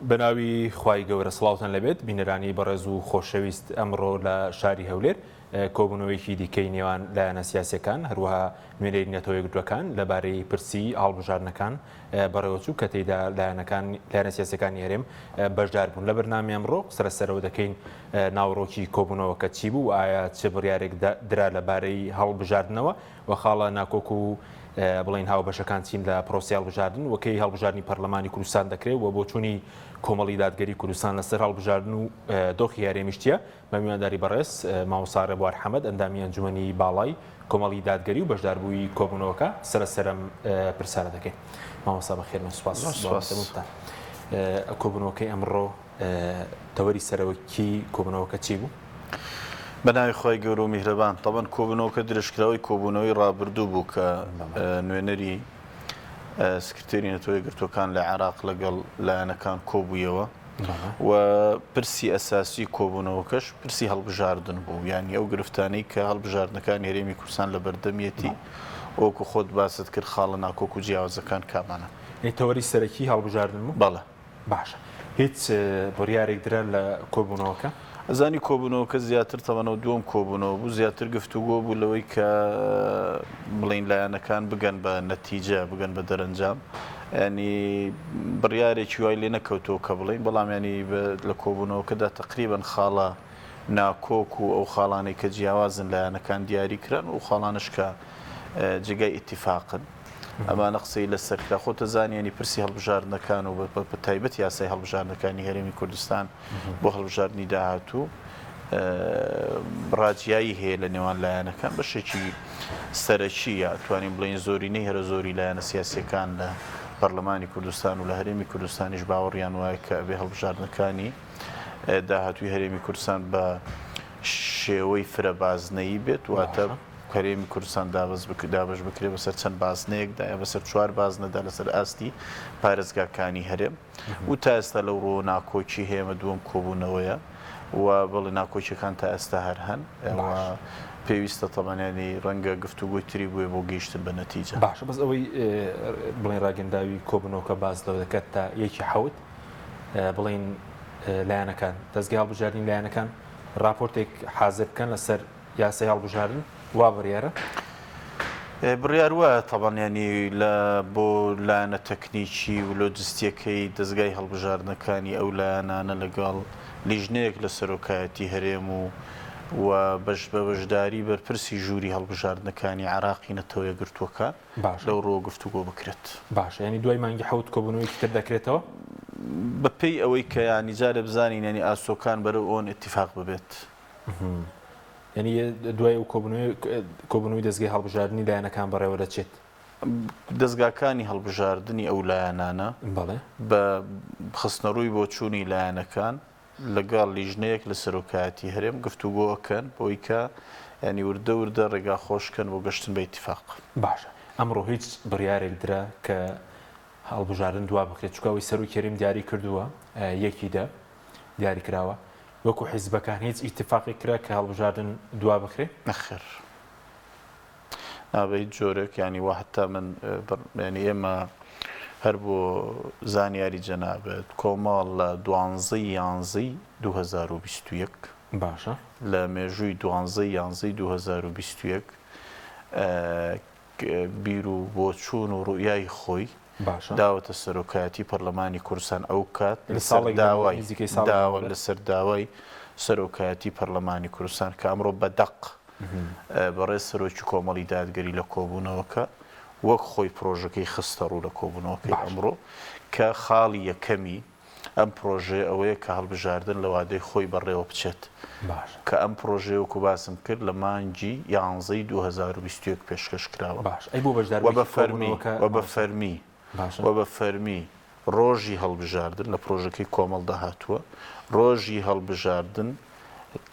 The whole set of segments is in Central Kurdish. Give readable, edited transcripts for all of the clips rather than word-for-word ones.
بەناوی خوای گەورە سڵاوتان لێبێت بینەرانی بەڕێز و خۆشەویست ئەمڕۆ لە شاری هەولێر کۆبوونەوەیەکی دیکەی نێوان لایەنە سیاسیەکان هەروەها نوێنەری نەتەوە یەکگرتووەکان لەبارەی پرسی هەڵبژاردنەکان بەڕێوەچوو کە تێیدا لایەنەکان لایەنە سیاسیەکانی هەرێم بەشدار بوون لە بەرنامەی ئەمڕۆ قسە لەسەرەوە دەکەین ناوەڕۆکی کۆبوونەوەکە چی بوو و ئایا چ بڕیارێک درا لەبارەی هەڵبژاردنەوە و خاڵە ناکۆک و بڵێین هاوبەشەکان چین لە پرۆسەی هەڵبژاردن و کەی هەڵبژاردنی پەرلەمانی کوردستان دەکرێت و بۆچوونی کۆمەڵی دادگەری کوردستان لەسەر هەڵبژاردن و دۆخی هەرێمیش چییە؟ بە میوانداری بەڕێز مامۆستا ڕێبوار حەمەد ئەندامی ئەنجومەنی باڵای کۆمەڵی دادگەری و بەشداربووی کۆبوونەوەکە قسە لەسەر ئەم پرسیارە دەکەین. مامۆستا بەخێربێن سوپاس بۆ کۆبوونەوەکەی ئەمڕۆ تەوەری سەرەکی کۆبوونەوەکە چی بوو؟ بە ناوی خوای گەورە و میهرەبان. تەبەن کۆبوونەوەکە درێژکراوەی کۆبوونەوەی ڕابردوو بوو کە نوێنەری سکرتێری نەتەوە یەکگرتووەکان لە عێراق لەگەڵ لایەنەکان کۆبوویەوە و پرسی ئەساسی کۆبوونەوەکەش پرسی هەڵبژاردن بوو یانی ئەو گرفتانەی کە هەڵبژاردنەکانی هەرێمی کوردستان لە بەردەمیەتی وەکو خۆت باست کرد خاڵە ناکۆک و جیاوازەکان کامانە. تەوەری سەرەکی هەڵبژاردن بوو؟ بەڵێ. باشە هیچ بڕیارێک درا لە کۆبوونەوەکە؟ ئەزانی کۆبوونەوەکە زیاتر تەمەنەوە دووەم کۆبوونەوە بوو زیاتر گفتوگۆ بوو لەوەی کە بڵین لایەنەکان بگەن بە نەتیجە بگەن بە دەرەنجام ینی بڕیارێکی وای لێ نەکەوتەوە کە بڵین بەڵام ینی لە کۆبوونەوەکەدا تقریبن خاڵە ناکۆک و ئەو خاڵانەی کە جیاوازن لایەنەکان دیاری کران و خاڵانش کە جێگای ئیتیفاقن. ئەمانە قسەی لەسەر کرا. خۆت دەزانی یانی پرسی هەڵبژاردنەکان و بە تایبەت یاسای هەڵبژاردنەکانی هەرێمی کوردستان بۆ هەڵبژاردنی داهاتوو ڕاجیایی هەیە لە نێوان لایەنەکان بەشێکی سەرەکی یا توانین بڵێین زۆرینەی هەرە زۆری لایەنە سیاسیەکان لە پەرلەمانی کوردستان و لە هەرێمی کوردستانیش باوەڕیان وایە کە ئەبێ هەڵبژاردنەکانی داهاتووی هەرێمی کوردستان بە شێوەی فرە بازنەیی بێت واتە هەرێمی کوردستان دابەش بکرێت بەسەر چەند بازنەیەکدا یا بەسەر چوار بازنەدا لەسەر ئاستی پارێزگاکانی هەرێم و تا ئێستا لەو ڕووە ناکۆکی هەیە ئەمە دووەم کۆبوونەوەیە و بەڵێ ناکۆکیەکان تا ئێستا هەر هەن و پێویستە تەبعەن یانی ڕەنگە گفتوگۆی تری بوێ بۆ گەیشتن بە نەتیجە. باشە بەس ئەوەی بڵێن ڕاگەنداوی کۆبوونەوەکە باس لەوە دەکات تا یەکی حەوت بڵێن لایەنەکان دەزگای هەڵبژاردنی لایەنەکان ڕاپۆرتێک حازر بکەن لەسەر یاسای هەڵبژاردن وا بڕیارە؟ بڕیار وایە تەبعەن یانی لە بۆ لایەنە تەکنیکی و لۆجستیەکەی دەزگای هەڵبژاردنەکانی ئەو لایەنانە لەگەڵ لیژنەیەک لە سەرۆکایەتی هەرێم و و بەش بە بەشداری بەرپرسی ژووری هەڵبژاردنەکانی عێراقی نەتەوە یەکگرتووەکان باشە. لەو ڕووە گفتوگۆ بکرێت. باشە یانی دوای مانگی حەوت کۆبوونەوەیەکی تر دەکرێتەوە؟ بە پێی ئەوەی کە یانی جارێ بزانین یانی ئاسۆکان بەرەو ئەوەن ئیتیفاق ببێت. یانی دوای ئەو کۆبوونەوەی کۆبوونەوەی دەزگای هەڵبژاردنی لایەنەکان بەڕێوە دەچێت؟ دەزگاکانی هەڵبژاردنی ئەو لایەنانە بەڵێ. بە خستنەڕووی بۆچوونی لایەنەکان لەگەڵ لیژنەیەک لە سەرۆکایەتی هەرێم گفتوگۆ ئەکەن بۆی کە یانی وردە وردە ڕێگا خۆش کەن بۆ گەشتن بە ئیتیفاق. باشە ئەمڕۆ هیچ بڕیارێک درا کە هەڵبژاردن دوا بخرێت چونکە ئەوەی سەرۆکی هەرێم دیاری کردووە یەکی دە دیاری کراوە وەکو حیزبەکان هیچ ئیتیفاقێک کرا کە هەڵبژاردن دوا بخرێ؟ نەخێر نا بە هیچ جۆرێک یانی وا حتا من یانی ئێمە هەر بۆ زانیاری جەنابت کۆمەڵ لە دوانزەی یانزەی 2021 باشە لە مێژووی دوانزەی یانزەی 2021 بیر و بۆچوون و ڕوئیای خۆی باشە. داوەتە سەرۆکایەتی پەرلەمانی کوردستان ئەو کات لە لەسەر ساڵێک لەمەوبەر داوای نزیکەی ساڵێک داوە لەمەوبەر. لەسەر داوای سەرۆکایەتی پەرلەمانی کوردستان کە ئەمڕۆ بە دەق بەڕێز سەرۆکی کۆمەڵی دادگەری لە کۆبوونەوەکە وەک خۆی پرۆژەکەی خستە ڕوو لە کۆبوونەوەکەی باشە. ئەمڕۆ کە خاڵی یەکەمی ئەم پرۆژەیە ئەوەیە کە هەڵبژاردن لە وادەی خۆی بەڕێوە بچێت، باشە. کە ئەم پرۆژەیە وەکو باسم کرد لە مانگی یانزەی 2021 پێشکەش کراوە باشە ئەی بۆ و بە بەشداربوویەکی فەرمی کۆبوونەوەکە و بە مامۆستا؟ فەرمی باشە. و بە فەرمی ڕۆژی هەڵبژاردن لە پرۆژەکەی کۆمەڵدا هاتووە، ڕۆژی هەڵبژاردن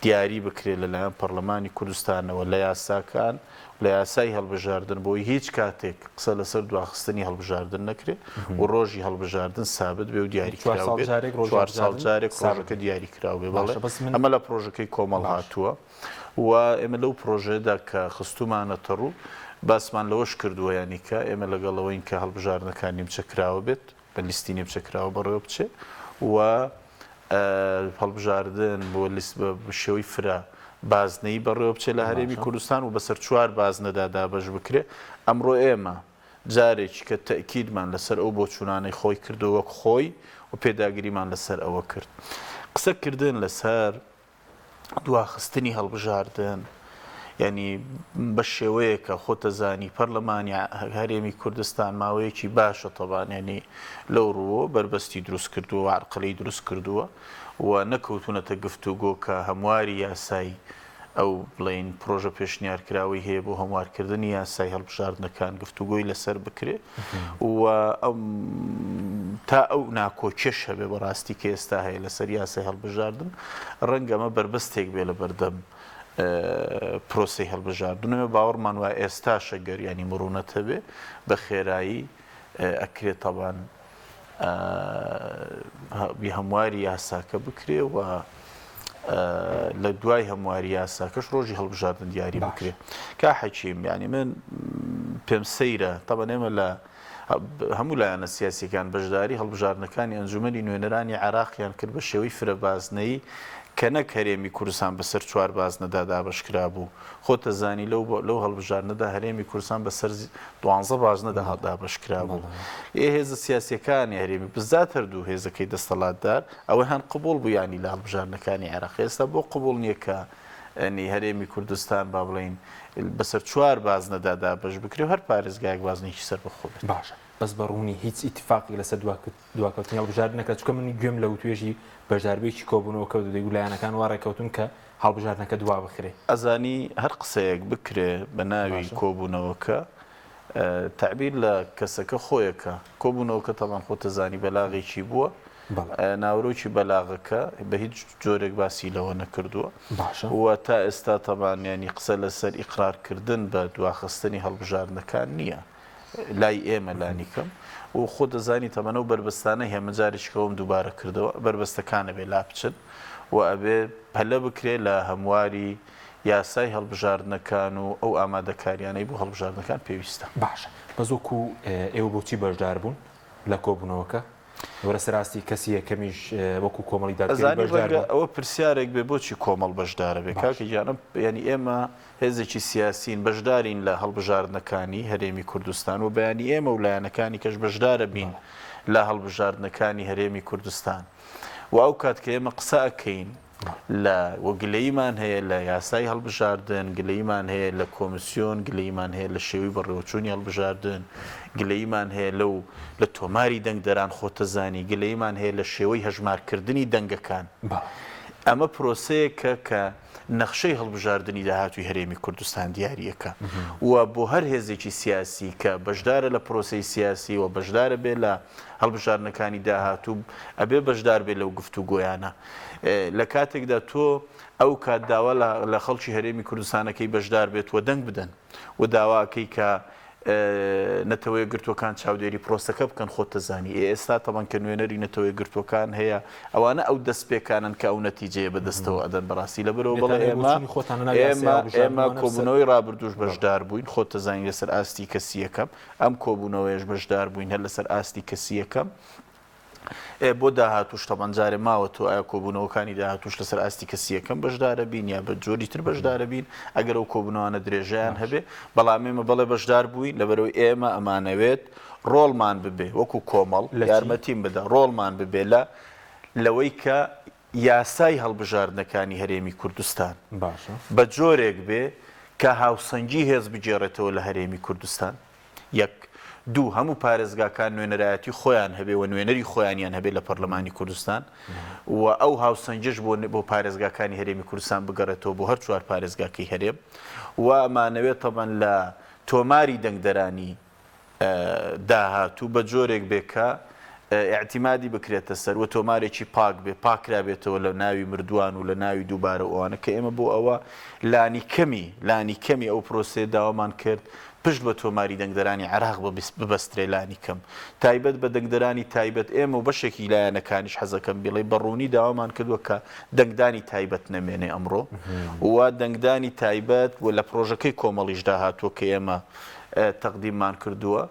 دیاری بکرێت لەلایەن پەڕلەمانی کوردستانەوە لە یاساکان لە یاسای هەڵبژاردن بۆی هیچ کاتێک قسە لەسەر دواخستنی هەڵبژاردن نەکرێت و ڕۆژی هەڵبژاردن سابت بێ و دیاری چوار کراو ساڵ بێت جارێک ڕۆژی چوار ساڵ هەڵبژاردن جارێک سابت ڕۆژەکە بێت. دیاری کراو بێ بەڵێ باشە بەس من ئەمە لە پڕۆژەکەی کۆمەڵ باشە. هاتووە و ئێمە لەو پڕۆژەیەدا کە خستوومانەتە ڕوو باسمان لەوەش کردووە یانی کە ئێمە لەگەڵ ئەوەین کە هەڵبژاردنەکان نیمچە کراوە بێت بە لیستی نیمچە کراوە بەڕێوە بچێ. و هەڵبژاردن بۆ لیست بە شێوەی فرە بازنەیی بەڕێوە بچێت لە هەرێمی کوردستان و بەسەر چوار بازنەدا دابەش بکرێت. ئەمڕۆ ئێمە جارێکی کە تەئکیدمان لەسەر ئەو بۆچوونانەی خۆی کردەوە وەک خۆی و پێداگریمان لەسەر ئەوە کرد. قسە کردن لەسەر دواخستنی هەڵبژاردن یانی بە شێوەیەکە خۆتەزانی پەرلەمانی هەرێمی کوردستان ماوەیەکی باشە تەبان یانی لەو ڕووەوە بەربەستی دروست کردووە و عەرقەلەی دروست کردووە و نەکەوتوونەتە گفتوگۆ کە هەمواری یاسای ئەو بڵێین پرۆژە پێشنیارکراوەی هەیە بۆ هەموارکردنی یاسای هەڵبژاردنەکان گفتوگۆی لەسەر بکرێ و تا ئەو ناکۆکیەش هەبێ بەڕاستی کە ئێستا هەیە لەسەر یاسای هەڵبژاردن ڕەنگە ئەمە بەربەستێک بێ لە بەردەم پرۆسەی هەڵبژاردن و باوەڕمان وایە ئێستاش ئەگەر یانی مڕونەت هەبێ بە خێرایی ئەکرێ تەبان هەمواری یاساکە بکرێ و لە دوای هەمواری یاساکەش ڕۆژی هەڵبژاردن دیاری بکرێ کا حەکیم یعنی من پێم سەیرە تەبەن ئێمە لە هەموو لایەنە سیاسیەکان بەشداری هەڵبژاردنەکانی ئەنجومەنی نوێنەرانی عێراقیان کرد بە شێوەی فرە بازنەیی کە نەک هەرێمی کوردستان بەسەر چوار بازنەدا دابەشکرابوو خۆت دەزانی لەو لەو هەڵبژاردنەدا هەرێمی کوردستان بەسەر دوانزە بازنەدا دابەشکرابوو. ئێ هێزە سیاسیەکانی هەرێمی بزات هەردوو هێزەکەی دەستەڵاتدار ئەوەیان قبوڵ بوو یانی لە هەڵبژاردنەکانی عێراق ئێستا بۆ قبوڵ نییە کە ینی هەرێمی کوردستان با بڵێین بەسەر چوار بازنەدا دابەش بکرێ و هەر پارێزگایەک بازنەیەکی سەربەخۆ بێت. باشە بەس بە ڕوونی هیچ ئیتفاقێک لەسەر دواکەوتنی هەڵبژاردن نەکرا چونکە من گوێم لە وتوێژی بەشداربوویەکی کۆبوونەوەکە بوو دەیگوت لایەنەکان وا ڕێککەوتوون کە هەڵبژاردنەکە دوابخرێ. ئەزانی هەر قسەیەک بکرێ بە ناوی کۆبوونەوەکە تەعبیر لە کەسەکە خۆیەکە. کۆبوونەوەکە تەبعەن خۆتەزانی بەلاغێکی بووە. ناوەرۆکی بەلاغەکە بە هیچ جۆرێک باسی لەوە نەکردووە. و تا ئێستا تەبعەن یانی قسە لەسەر ئیقرارکردن بە دواخستنی هەڵبژاردنەکان نییە. لای ئێمە لانیکەم و خۆت دەزانی تەمەن ئەو بەربەستانە هەیە من جارێکی کە ئەوم دووبارە کردەوە بەربەستەکان ئەبێ لابچن و ئەبێ پەلە بکرێ لە هەمواری یاسای هەڵبژاردنەکان و ئەو ئامادەکاریانەی بۆ هەڵبژاردنەکان پێویستە. باشە بەس وەکو ئێوە بۆچی بەشدار بوون لە کۆبوونەوەکە؟ وەرە سەر ئاستی کەسی یەکەمیش وەکو کۆمەڵی دادگەری ئەزانی بەشدار ڕەنگە بوون. ئەوە پرسیارێک بێ بۆچی کۆمەڵ بەشدارە بێ باشە. کاکە گیان ئەم یانی ئێمە هێزێکی سیاسین بەشدارین لە هەڵبژاردنەکانی هەرێمی کوردستان و بەیانی ئێمە و لایەنەکانی کەش بەشدارە بین بەڵێ. لە هەڵبژاردنەکانی هەرێمی کوردستان و ئەو کات کە ئێمە قسە ئەکەین لە و گلەییمان هەیە لە یاسای هەڵبژاردن، گلەییمان هەیە لە کۆمسیۆن، گلەییمان هەیە لە شێوەی بەڕێوەچوونی هەڵبژاردن، گلەییمان هەیە لەو لە تۆماری دەنگدەران خۆتەزانی، گلەییمان هەیە لە شێوەی هەژمارکردنی دەنگەکان. ئەمە پرۆسەیەکە کە نەخشەی هەڵبژاردنی داهاتووی هەرێمی کوردستان دیارییەکە و بۆ هەر هێزێکی سیاسی کە بەشدارە لە پرۆسەی سیاسی و بەشدارە بێ لە هەڵبژاردنەکانی داهاتوو ئەبێ بەشدار بێ لەو گفتوگۆیانە. لە کاتێکدا تۆ ئەو کات داوا لە خەڵکی هەرێمی کوردستان ئەکەی بەشدار بێت و دەنگ بدەن و داوا ئەکەی کە نەتەوە یەکگرتووەکان چاودێری پرۆسەکە بکەن خۆت دەزانی ئێ ئێستا تەبەن کە نوێنەری نەتەوە یەکگرتووەکان هەیە ئەوانە ئەو دەستپێکانن کە ئەو نەتیجەیە بەدەستەوە ئەدەن بەڕاستی لەبەرەوە بەڵێ ئێمە ئێمە ئێمە کۆبوونەوەی ڕابردووش بەشدار بووین خۆت دەزانی لەسەر ئاستی کەسی یەکەم ئەم کۆبوونەوەیەش بەشدار بووین هەر لەسەر ئاستی کەسی یەکەم ئێ بۆ داهاتووش تەبعەن جارێ ماوەتەوە ئایا کۆبوونەوەکانی داهاتووش لەسەر ئاستی کەسی یەکەم بەشدارە بین یا بە جۆری تر بەشدارە بین ئەگەر ئەو کۆبوونەوانە درێژەیان هەبێ بەڵام ئێمە بەڵێ بەشدار بووین لەبەرەوەی ئێمە ئەمانەوێت ڕۆڵمان ببێ وەکو کۆمەڵ یارمەتیم بدە ڕۆڵمان ببێ لە لەوەی کە یاسای هەڵبژاردنەکانی هەرێمی کوردستان بە جۆرێک بێ کە هاوسەنگی هێز بگێڕێتەوە لە هەرێمی کوردستان. یەک. دوو، هەموو پارێزگاکان نوێنەرایەتی خۆیان هەبێ و نوێنەری خۆیانیان هەبێ لە پەرلەمانی کوردستان و ئەو هاوسەنگیەش بۆ بۆ پارێزگاکانی هەرێمی کوردستان بگەڕێتەوە بۆ هەر چوار پارێزگاکەی هەرێم و ئەمانەوێ تەبەن لە تۆماری دەنگدەرانی داهاتوو بە جۆرێک بێ کە ئیعتیمادی بکرێتە سەر و تۆمارێکی پاک بێ، پاک کرابێتەوە لە ناوی مردووان و لە ناوی دووبارە و ئەوانە کە ئێمە بۆ ئەوە لانیکەمی لانیکەمی ئەو پرۆسەیە داوامان کرد پشت بە تۆماری دەنگدەرانی عێراق ببەسترێ لانیکەم تایبەت بە دەنگدەرانی تایبەت ئێمە و بەشێکی لایەنەکانیش حەزەکەم بیڵێی بە ڕوونی داوامان کردووە کە دەنگدانی تایبەت نەمێنێ ئەمڕۆ و دەنگدانی تایبەت و لە پرۆژەکەی کۆمەڵیشدا هاتووە کە ئێمە تەقدیممان کردووە،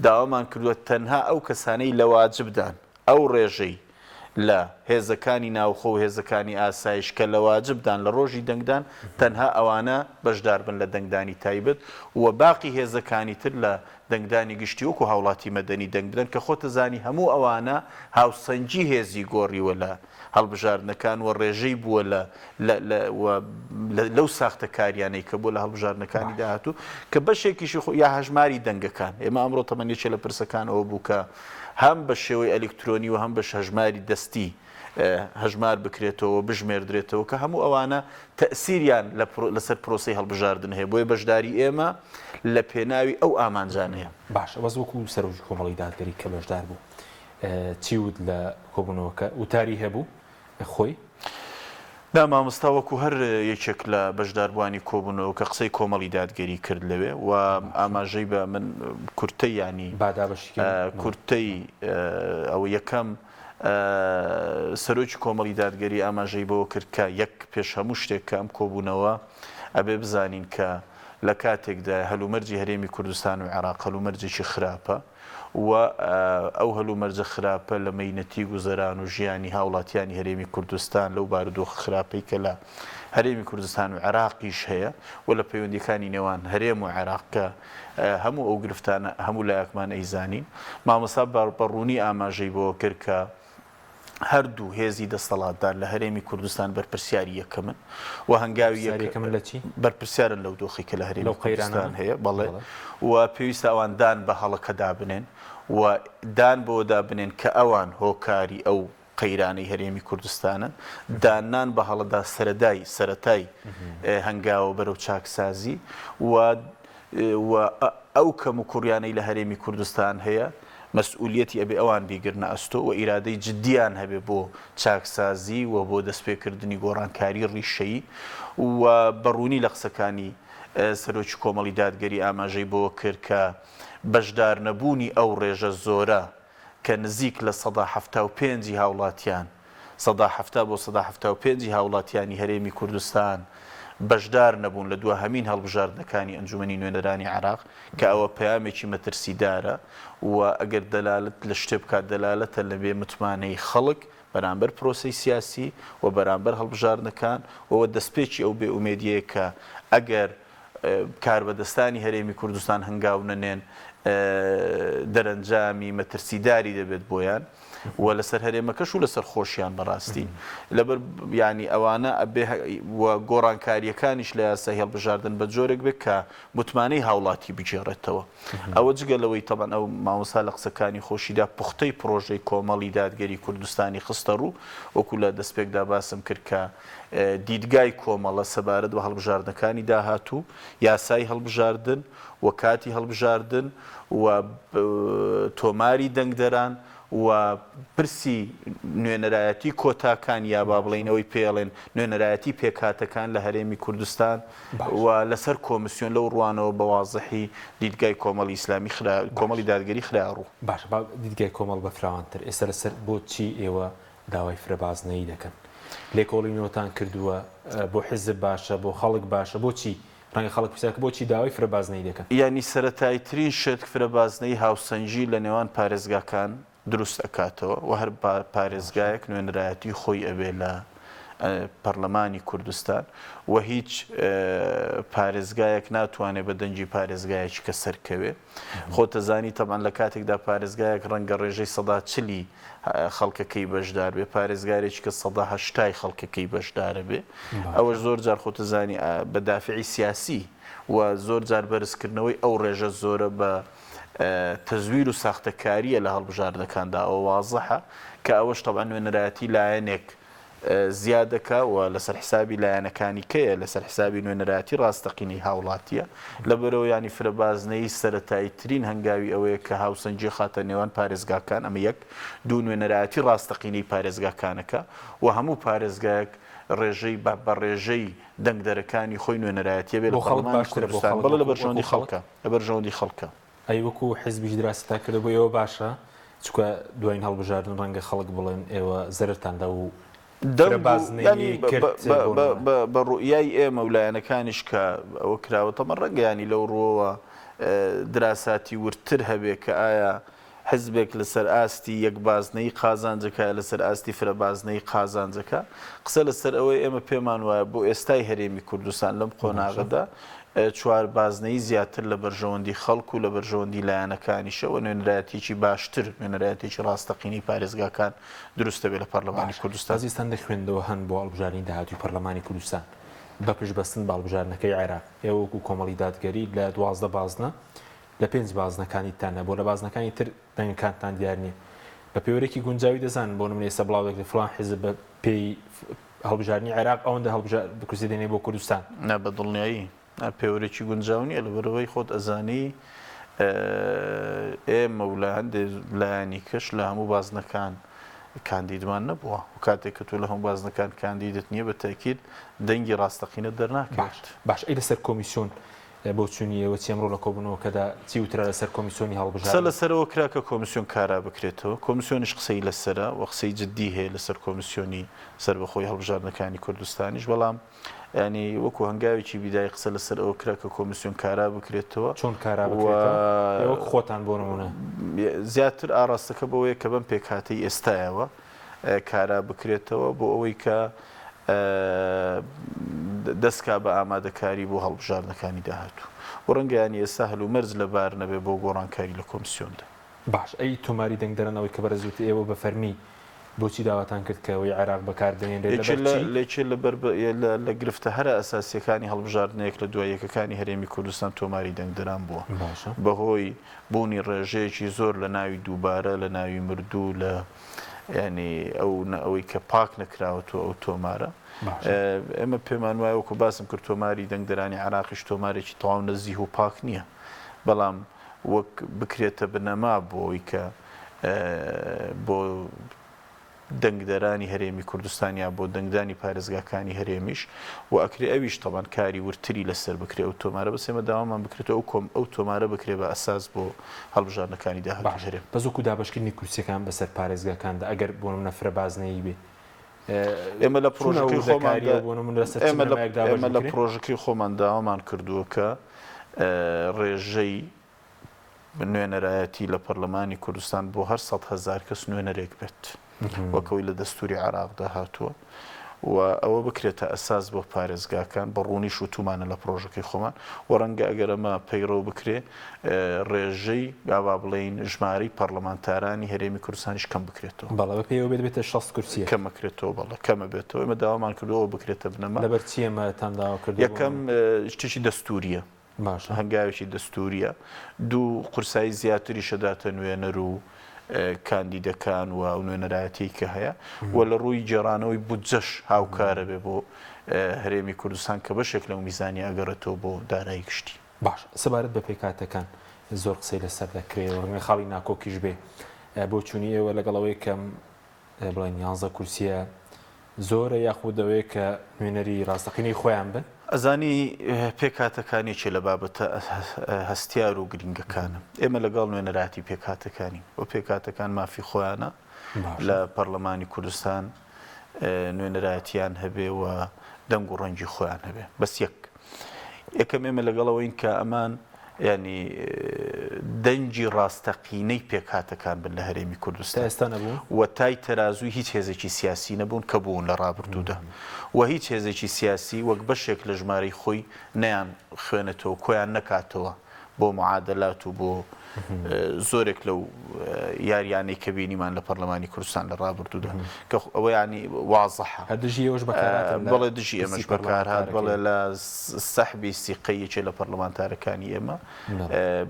داوامان کردووە تەنها ئەو کەسانەی لە واجبدان، ئەو ڕێژەی. لە هێزەکانی ناوخۆ و هێزەکانی ئاسایش کە لە واجبدان لە ڕۆژی دەنگدان تەنها ئەوانە بەشداربن لە دەنگدانی تایبەت و باقی هێزەکانی تر لە دەنگدانی گشتی وەکو هاوڵاتی مەدەنی دەنگ بدەن کە خۆتەزانی هەموو ئەوانە هاوسەنگی هێزی گۆڕیوە لە هەڵبژاردنەکان و ڕێژەی بووە لە لە لە و لەو ساختەکاریانەی کە بووە لە هەڵبژاردنەکانی داهاتوو کە بەشێکیشی خۆ یا هەژماری دەنگەکان ئێمە ئەمڕۆ تەمەن یەکێ لە پرسەکان ئەوە بوو کە هەم بە شێوەی ئەلیکترۆنی و هەم بە هەژماری دەستی هەژمار بکرێتەوە و بژمێردرێتەوە کە هەموو ئەوانە تەئسیریان لە لەسەر پرۆسەی هەڵبژاردن هەیە بۆیە بەشداری ئێمە لە پێناوی ئەو ئامانجانەیە. باشە بەس وەکو سەرۆکی کۆمەڵی دادگەری کە بەشدار بوو چی وت لە کۆبوونەوەکە؟ وتاری هەبوو خۆی؟ نا مامۆستا وەکو هەر یەکێک لە بەشداربووانی کۆبوونەوەکە قسەی کۆمەڵی دادگەری کرد لەوێ و ئاماژەی بە من کورتەی یانی با دابەشی کەین. کورتەی ئەوە یەکەم سەرۆکی کۆمەڵی دادگەری ئاماژەی بەوە کرد کە یەک پێش هەموو شتێک کە ئەم کۆبوونەوە ئەبێ بزانین کە لە کاتێکدا هەلومەرجی هەرێمی کوردستان و عێراق هەلومەرجێکی خراپە و ئەو هەلومەرجە خراپە لە مەینەتی گوزەران و ژیانی هاوڵاتیانی هەرێمی کوردستان لەو بارودۆخە خراپەی کە لە هەرێمی کوردستان و عێراقیش هەیە و لە پەیوەندیەکانی نێوان هەرێم و عێراق کە هەموو ئەو گرفتانە هەموو لایەکمان ئەیزانین. مامۆستا بە ڕوونی ئاماژەی بەوە کرد کە هەردوو هێزی دەستەڵاتدار لە هەرێمی کوردستان بەرپرسیاری یەکەمن و هەنگاوی یەکەمن لە چی؟ بەرپرسیارن لەو دۆخی کە لە هەرێمی کوردستان هەیە بەڵێ و پێویستە ئەوان دان بە هەڵەکەدا بنێن و دان بەوەدا بنێن کە ئەوان هۆکاری ئەو قەیرانەی هەرێمی کوردستانن، داننان بە هەڵەدا سەرەدای سەرەتای هەنگاوە بەرەو چاکسازی و و ئەو کەموکوڕیانەی لە هەرێمی کوردستان هەیە مەسئولیەتی ئەبێ ئەوان بیگرنە ئەستۆ و ئیرادەی جدیان هەبێ بۆ چاکسازی و بۆ دەستپێکردنی گۆڕانکاری ڕیشەیی و بە ڕوونی لە قسەکانی سەرۆکی کۆمەڵی دادگەری ئاماژەی بەوە کرد کە بەشدارنەبوونی ئەو ڕێژە زۆرە کە نزیک لە 75% ی هاوڵاتیان، 70% بۆ 75% ی هاوڵاتیانی هەرێمی کوردستان بەشدار نەبوون لە دواهەمین هەڵبژاردنەکانی ئەنجومەنی نوێنەرانی عێراق، کە ئەوە پەیامێکی مەترسیدارە و ئەگەر دەلالەت لە شتێ بکات دەلالەتە لە بێ متمانەی خەڵک بەرامبەر پرۆسەی سیاسی و بەرامبەر هەڵبژاردنەکان و دەستپێکی ئەو بێ ئومێدیەیە کە ئەگەر کاربەدەستانی هەرێمی کوردستان هەنگاو نەنێن دەرەنجامی مەترسیداری دەبێت بۆیان و لەسەر هەرێمەکەش و لەسەر خۆشیان بەڕاستی لەبەر ینی ئەوانە ئەبێ و گۆڕانکاریەکانیش لە یاسای هەڵبژاردن بە جۆرێک بێت کە متمانەی هاوڵاتی بگێڕێتەوە ئەوە جگە لەوەی تەبەن ئەو مامۆستا لە قسەکانی خۆشیدا پوختەی پرۆژەی کۆمەڵی دادگەری کوردستانی خستە ڕوو وەکو لە دەستپێکدا باسم کرد کە دیدگای کۆمەڵە سەبارەت بە هەڵبژاردنەکانی داهاتوو، یاسای هەڵبژاردن و کاتی هەڵبژاردن و تۆماری دەنگدەران و پرسی نوێنەرایەتی کۆتاکان یا با بڵێین ئەوەی پێڵێن نوێنەرایەتی پێکهاتەکان لە هەرێمی کوردستان و لەسەر کۆمسیۆن لەو ڕوانەوە بە وازحی دیدگای کۆمەڵی ئیسلامی خرا کۆمەڵی دادگەری خرایە ڕوو. باشە با دیدگای کۆمەڵ بە فراوانتر ئێستا لەسەر بۆچی ئێوە داوای فرە بازنەیی دەکەن. لێکۆڵینەوەتان کردووە بۆ حیزب باشە بۆ خەڵک باشە بۆچی؟ ڕەنگە خەڵک پرسیار بکات بۆچی داوای فرە بازنەیی دەکەن؟ یانی سەرەتاییترین شت فرە بازنەیی هاوسەنگی لە نێوان پارێزگاکان دروست ئەکاتەوە و هەر پارێزگایەک نوێنەرایەتی خۆی ئەبێ لە پەرلەمانی کوردستان و هیچ پارێزگایەک ناتوانێ بە دەنگی پارێزگایەکی کە سەرکەوێ. خۆتەزانی تەبعەن لە کاتێکدا پارێزگایەک ڕەنگە ڕێژەی سەدا چلی خەڵکەکەی بەشدار بێ پارێزگارێکی کە سەدا هەشتای خەڵکەکەی بەشدارە بێ ئەوەش زۆر جار خۆتەزانی بە دافعی سیاسی و زۆر جار بەرزکردنەوەی ئەو ڕێژە زۆرە بە تەزویر و ساختەکاریە لە هەڵبژاردنەکاندا ئەوە وازحە کە ئەوەش تەبعەن نوێنەرایەتی لایەنێک زیاد دەکا و لەسەر حسابی لایەنەکانی کەیە لەسەر حسابی نوێنەرایەتی ڕاستەقینەی هاوڵاتیە لەبەرئەوە یانی فرەبازنەیی سەرەتایی ترین هەنگاوی ئەوەیە کە هاوسەنگی خاتە نێوان پارێزگاکان ئەمە یەک دوو نوێنەرایەتی ڕاستەقینەی پارێزگاکانەکە و هەموو پارێزگایەک ڕێژەی بە ڕێژەی دەنگدەرەکانی خۆی نوێنەرایەتیە بێ لە بۆ خەڵک پەڕلەمانی باشترە بۆ کوردستان خەڵک بەڵێ لە وەکو وەکو بەرژەوەندی خەڵک خەڵکە لە بەرژەوەندی خەڵکە. ئەی وەکو حیزبیش دراستان کردوە بۆ ئێوە باشە؟ چونکە دواین هەڵبژاردن ڕەنگە خەڵک بڵێن ئێوە زەرەرتان لەو فرە دەنگ و بازنەییەی یانی کرد بە بۆ بە نمونە. بە بە ڕوئیای ئێمە و لایەنەکانیش کە ئەوە کراوە تەمە ڕەنگە یانی لەو ڕووەوە دراساتی وردتر هەبێ کە ئایا. حزبێک لەسەر ئاستی یەک بازنەیی قازانجەکە یا لەسەر ئاستی فرە بازنەیی قازانجەکە، قسە لەسەر ئەوەیە ئێمە پێمان وایە بۆ ئێستای هەرێمی کوردستان لەم قۆناغەدا چواربازنەیی زیاتر لە بەرژەوەندی خەڵک و لە بەرژەوەندی لایەنەکانیشە و نوێنەرایەتیەکی باشتر، نوێنەرایەتیەکی ڕاستەقینەی پارێزگاکان دروست دەبێت لە پەرلەمانی باشە کوردستان. ئازیز هەندێک خوێندنەوە هەن بۆ هەڵبژاردنی داهاتووی پەرلەمانی کوردستان بە پشتبەستن بە هەڵبژاردنەکەی عێراق، ئێوە وەکو کۆمەڵی دادگەری لە 12 بازنە لە پێنج بازنە کاندیدتان هەبووە لە بازنەکانی تر دەنگەکانتان دیار نییە بە پێوەرێکی گونجاوی دەزانن بۆ نمونە ئێستا بڵاو دەکرێت فڵان حیزب بە پێی هەڵبژاردنی عێراق ئەوەندە هەڵبژار کورسی دێنێ بۆ کوردستان. نا بە دڵنیایی نا پێوەرێکی گونجاو نییە لەبەرئەوەی خۆت ئەزانی ئێمە و لە هەندێ لایەنی کەش لە هەموو بازنەکان کاندیدمان نەبووە و کاتێک کە تۆ لە هەموو بازنەکان کاندیدت نییە بە تەئکید دەنگی ڕاستەقینەت دەرناکەوێت. باش ئەی لەسەر کۆمیسیۆن بۆچوونی ئێوە چیە ئەمڕۆ لە کۆبوونەوەکەدا چی وترا لەسەر کۆمیسیۆنی قسە هەڵبژاردن؟ لەسەر ئەوە کرا کە کۆمیسیۆن کارا بکرێتەوە، کۆمیسیۆنیش قسەی لەسەرە و قسەی جددی هەیە لەسەر کۆمیسیۆنی سەربەخۆی هەڵبژاردنەکانی کوردستانیش، بەڵام یانی وەکو هەنگاوێکی بیدایی قسە لەسەر ئەوە کرا کە کۆمیسیۆن کارا بکرێتەوە چۆن کارا و بکرێتەوە؟ ئێوە وەک خۆتان بۆ نموونە. زیاتر ئاڕاستەکە بەوەیە کە بەم پێکهاتەی ئێستایەوە کارا بکرێتەوە بۆ ئەوەی کە دەست کا بە ئامادەکاری بۆ هەڵبژاردنەکانی داهاتوو و ڕەنگە یانی ئێستا هەلومەرج لەبار نەبێ بۆ گۆڕانکاری لە کۆمسیۆندا. باش ئەی تۆماری دەنگدەران ئەوەی کە بەڕێز وتی ئێوە بە فەرمی بۆچی داواتان کرد کە ئەوەی عێراق بەکار بهێنرێت یەکێ لەبەر لە چی؟ یەکێ لە بەر لە لە گرفتە هەرە ئەساسییەکانی هەڵبژاردنە یەک لە دوای یەکەکانی هەرێمی کوردستان تۆماری دەنگدەران بووە باشە. بەهۆی بوونی ڕێژەیەکی زۆر لە ناوی دووبارە لە ناوی مردوو لە یانی ئەو ئەوەی کە پاک نەکراوەتەوە ئەو تۆمارە ئێمە پێمان وایە وەکو باسم کرد تۆماری دەنگدەرانی عێراقیش تۆمارێکی تەواو نەزیه و پاک نییە بەڵام وەک بکرێتە بنەما بۆ ئەوی کە بۆ دەنگدەرانی هەرێمی کوردستان یا بۆ دەنگدانی پارێزگاکانی هەرێمیش و ئەکرێ ئەویش تەبان کاری وردتری لەسەر بکرێ ئەو تۆمارە بەس ئێمە داوامان بکرێتەوە ئەو کۆم ئەو تۆمارە بکرێ بە ئەساس بۆ هەڵبژاردنەکانی داهاتووی باشە هەرێم. بەس وەکو دابەشکردنی کورسیەکان بەسەر پارێزگاکاندا ئەگەر بۆ نمونە فرە بازنەیی بێ ئێمە لە چونە پرۆژەکەی خۆماندا وردەکاریەوە بۆ نمونە لەسەر چ ئێمە لە بنەمایەک دابەش ئێمە لە بکرێ؟ پرۆژەکەی خۆمان داوامان کردووە کە ڕێژەی نوێنەرایەتی لە پەرلەمانی کوردستان بۆ هەر 100,000 کەس نوێنەرێک بێت وەک ئەوەی لە دەستوری عێراقدا هاتووە و ئەوە بکرێتە ئەساس بۆ پارێزگاکان بە ڕوونیش وتومانە لە پرۆژەکەی خۆمان و ڕەنگە ئەگەر ئەمە پەیڕەو بکرێ ڕێژەی یا با بڵێین ژمارەی پەرلەمانتارانی هەرێمی کوردستانیش کەم بکرێتەوە. بەڵێ بە پێی ئەوە بێت بێتە 60 کورسییەک. کەم ئەکرێتەوە بەڵێ کەم ئەبێتەوە ئێمە داوامان کردووە ئەوە بکرێتە بنەما. لەبەر چی ئەمەتان داوا کردووە بۆ یەکەم نموونە؟ شتێکی دەستوورییە. باشە. هەنگاوێکی دەستوورییە. دوو، قورسایی زیاتریش ئەداتە نوێنەر و کاندیدەکان و ئەو نوێنەرایەتیەی کە هەیە و لە ڕووی گێڕانەوەی بودجەش هاوکارە بێ بۆ هەرێمی کوردستان کە بەشێک لەو میزانیە ئەگەڕێتەوە بۆ دارایی گشتی. باشە سەبارەت بە پێکهاتەکان زۆر قسەی لەسەر دەکرێ و ڕەنگە خاڵی ناکۆکیش بێ بۆچوونی ئێوە لەگەڵ ئەوەی کە بڵێن یانزە کورسیە زۆرە یاخود ئەوەیە کە نوێنەری ڕاستەقینەی خۆیان بن؟ ئەزانی پێکهاتەکان یەکێ لە بابەتە هەستیار و گرینگەکانە. ئێمە لەگەڵ نوێنەرایەتی پێکهاتەکانین و پێکهاتەکان مافی خۆیانە لە پەرلەمانی کوردستان نوێنەرایەتیان هەبێ و دەنگ و ڕەنگی خۆیان هەبێ. بەس یەک یەکەم ئێمە لەگەڵ ئەوەین کە ئەمان یانی دەنگی ڕاستەقینەی پێکهاتەکان بن لە هەرێمی کوردستان تا ئێستا نەبوون و تای تەرازووی هیچ هێزێکی سیاسی نەبوون کە بوون لە ڕابردوودا و هیچ هێزێکی سیاسی وەک بەشێک لە ژمارەی خۆی نەیان خوێنێتەوە کۆیان نەکاتەوە بۆ معادەلات و بۆ زۆرێک لەو یاریانەی کە بینیمان لە پەرلەمانی کوردستان لە ڕابردوودا کە ئەوە ینی وازحە هەر دژی ئێوەش بەکارهاتن لە بەڵێ دژی ئێمەش بەکارهات بەڵێ لە سەحبی سیقەی یەکێ لە پەرلەمانتارەکانی ئێمە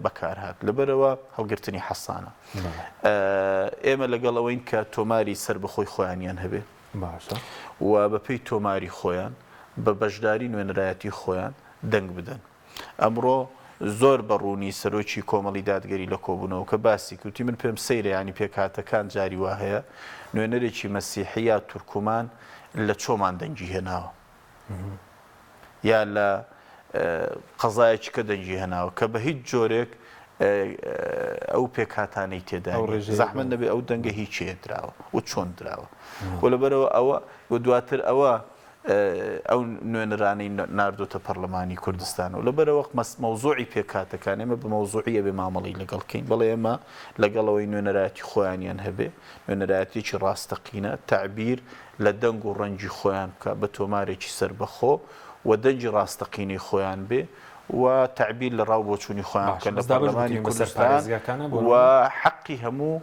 بەکارهات لەبەرەوە هەڵگرتنی حەسانە ئێمە لەگەڵ ئەوەین کە تۆماری سەربەخۆی خۆیانیان هەبێ باشە و بەپێی تۆماری خۆیان بە بەشداری نوێنەرایەتی خۆیان دەنگ بدەن. ئەمڕۆ زۆر بە ڕوونی سەرۆکی کۆمەڵی دادگەری لە کۆبوونەوەکە باسی کرد، وتی من پێم سەیرە یانی پێکهاتەکان جاری وا هەیە نوێنەرێکی مەسیحی یا تورکمان لە چۆمان دەنگی هێناوە یا لە قەزایەکی کە دەنگی هێناوە کە بە هیچ جۆرێک ئەو پێکهاتانەی تێدا زەحمەت نەبێ ئەو دەنگە هی کێ دراوە و چۆن دراوە و لەبەرەوە ئەوە و دواتر ئەوە. ئەو نوێنەرانەی ناردۆتە پەرلەمانی کوردستانەوە. لەبەرئەوە مەوزوعی پێکهاتەکان ئێمە بە مەوزوعی ئەبێ مامەڵەی لەگەڵ کەین. بەڵێ ئێمە لەگەڵ ئەوەی نوێنەرایەتی خۆیانیان هەبێ، نوێنەرایەتیەکی ڕاستەقینە، تەعبیر لە دەنگ و ڕەنگی خۆیان بکا بە تۆمارێکی سەربەخۆ و دەنگی ڕاستەقینەی خۆیان بێ و تەعبیر لە ڕاو بۆچوونی خۆیان باشە بکەن لە بەس دابەش پەرلەمانی بکرێن بەسەر کوردستان پارێزگاکانە بۆ و نموونە؟ حەقی هەموو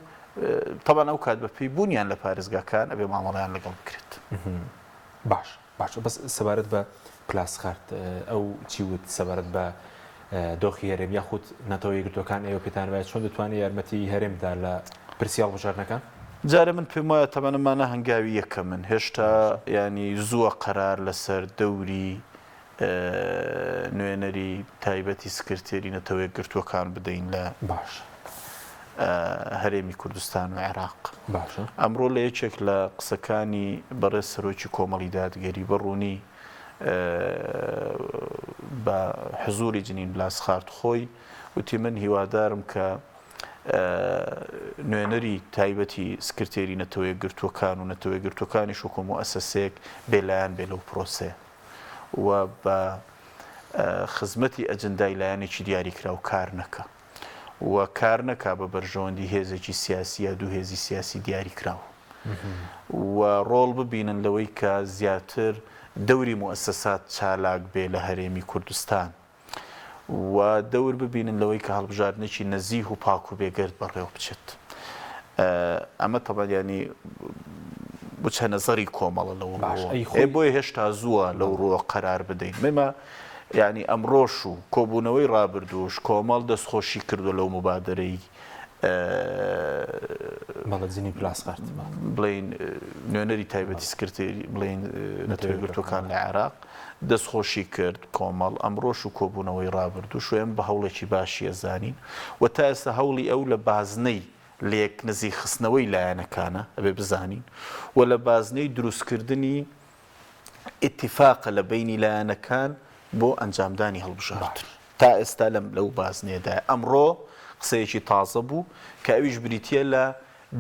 تەبعەن ئەو کات بە پێی بوونیان لە پارێزگاکان ئەبێ مامەڵەیان لەگەڵ بکرێت. باش باشە بەس سەبارەت بە پلاسخارت ئەو چی وت سەبارەت بە دۆخی هەرێم یاخود نەتەوە یەکگرتووەکان ئێوە پێتان وایە چۆن دەتوانێت یارمەتی هەرێم بدا لە پرسی هەڵبژاردنەکان؟ جارێ من پێم وایە تەبعەن ئەمانە هەنگاوی یەکەمن هێشتا یانی زووە قەرار لەسەر دەوری نوێنەری تایبەتی سکرتێری نەتەوە یەکگرتووەکان بدەین لە باشە. هەرێمی کوردستان و عێراق. باشە. ئەمڕۆ لە یەکێک لە قسەکانی بەڕێز سەرۆکی کۆمەڵی دادگەری بە ڕوونی بە حزوری جنین بلاسخارت خۆی وتی من هیوادارم کە نوێنەری تایبەتی سکرتێری نەتەوە یەکگرتووەکان و نەتەوە یەکگرتووەکانیش وەکو موئەسەسەیەک بێلایەن بێ لەو پرۆسەیە. و بە خزمەتی ئەجندای لایەنێکی دیاریکراو کار نەکا و کار نەکا بە بەرژەوەندی هێزێکی سیاسی یا دوو هێزی سیاسی دیاریکراو و ڕۆڵ ببینن لەوەی کە زیاتر دەوری موئەسەسات چالاک بێ لە هەرێمی کوردستان. و دەور ببینن لەوەی کە هەڵبژاردنێکی نەزیه و پاک و بێگەرد بەڕێوە بچێت. ئەمە تەبعەن یانی وجهە نەزەری کۆمەڵە لەو باش ڕووە. ئەی ئێ خۆی بۆیە هێشتا زووە لەو بەڵێ. ڕووە قەرار بدەین. ئێمە یانی ئەمڕۆش و کۆبوونەوەی ڕابردووش کۆمەڵ دەستخۆشی کردووە لەو موبادەرەی بەڵێ جنی پلاسخارت بەڵێ. بڵێین نوێنەری تایبەتی بەڵێ. سکرتێری بڵێین نەتەوە نەتەوە یەکگرتووەکان یەکگرتووەکان لە عێراق دەستخۆشی کرد کۆمەڵ ئەمڕۆش و کۆبوونەوەی ڕابردووش و ئێمە بە هەوڵێکی باشی ئەزانین و تا ئێستا هەوڵی ئەو لە بازنەی لێک نزیک خستنەوەی لایەنەکانە ئەبێ بزانین و لە بازنەی دروستکردنی ئیتیفاقە لە بەینی لایەنەکان بۆ ئەنجامدانی هەڵبژاردن. باش. تا ئێستا لەم لەو بازنەیەدایە. ئەمڕۆ قسەیەکی تازە بوو کە ئەویش بریتییە لە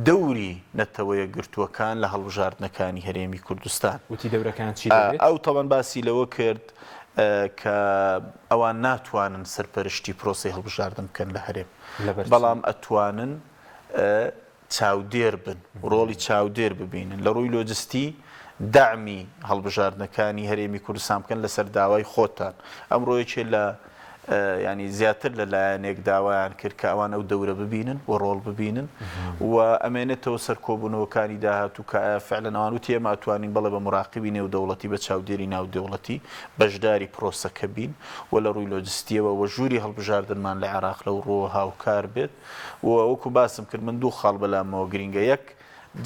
دەوری نەتەوە یەکگرتووەکان لە هەڵبژاردنەکانی هەرێمی کوردستان. وتی دەورەکەیان چی دەبێت؟ ئەو تەبعەن باسی لەوە کرد کە ئەوان ناتوانن سەرپەرشتی پرۆسەی هەڵبژاردن بکەن لە هەرێم، لەبەر چی؟ بەڵام ئەتوانن چاودێر بن، ڕۆڵی چاودێر ببینن، لە ڕووی لۆجستی دەعمی هەڵبژاردنەکانی هەرێمی کوردستان بکەن لەسەر داوای خۆتان. ئەمڕۆ یەکێ لە یانی زیاتر لە لایەنێک داوایان کرد کە ئەوان ئەو دەورە ببینن و ڕۆڵ ببینن و ئەمێنێتەوە سەر کۆبوونەوەکانی داهاتوو کە ئایا فعلەن ئەوان وتی ئێمە ئەتوانین بەڵێ بە موراقیبی نێودەوڵەتی بە چاودێری ناودەوڵەتی بەشداری پرۆسەکە بین و لە ڕووی لۆجستیەوە و ژووری هەڵبژاردنمان لە عێراق لەو ڕووەوە هاوکار بێت و وەکو باسم کرد من دوو خاڵ بەلامەوە گرینگە یەک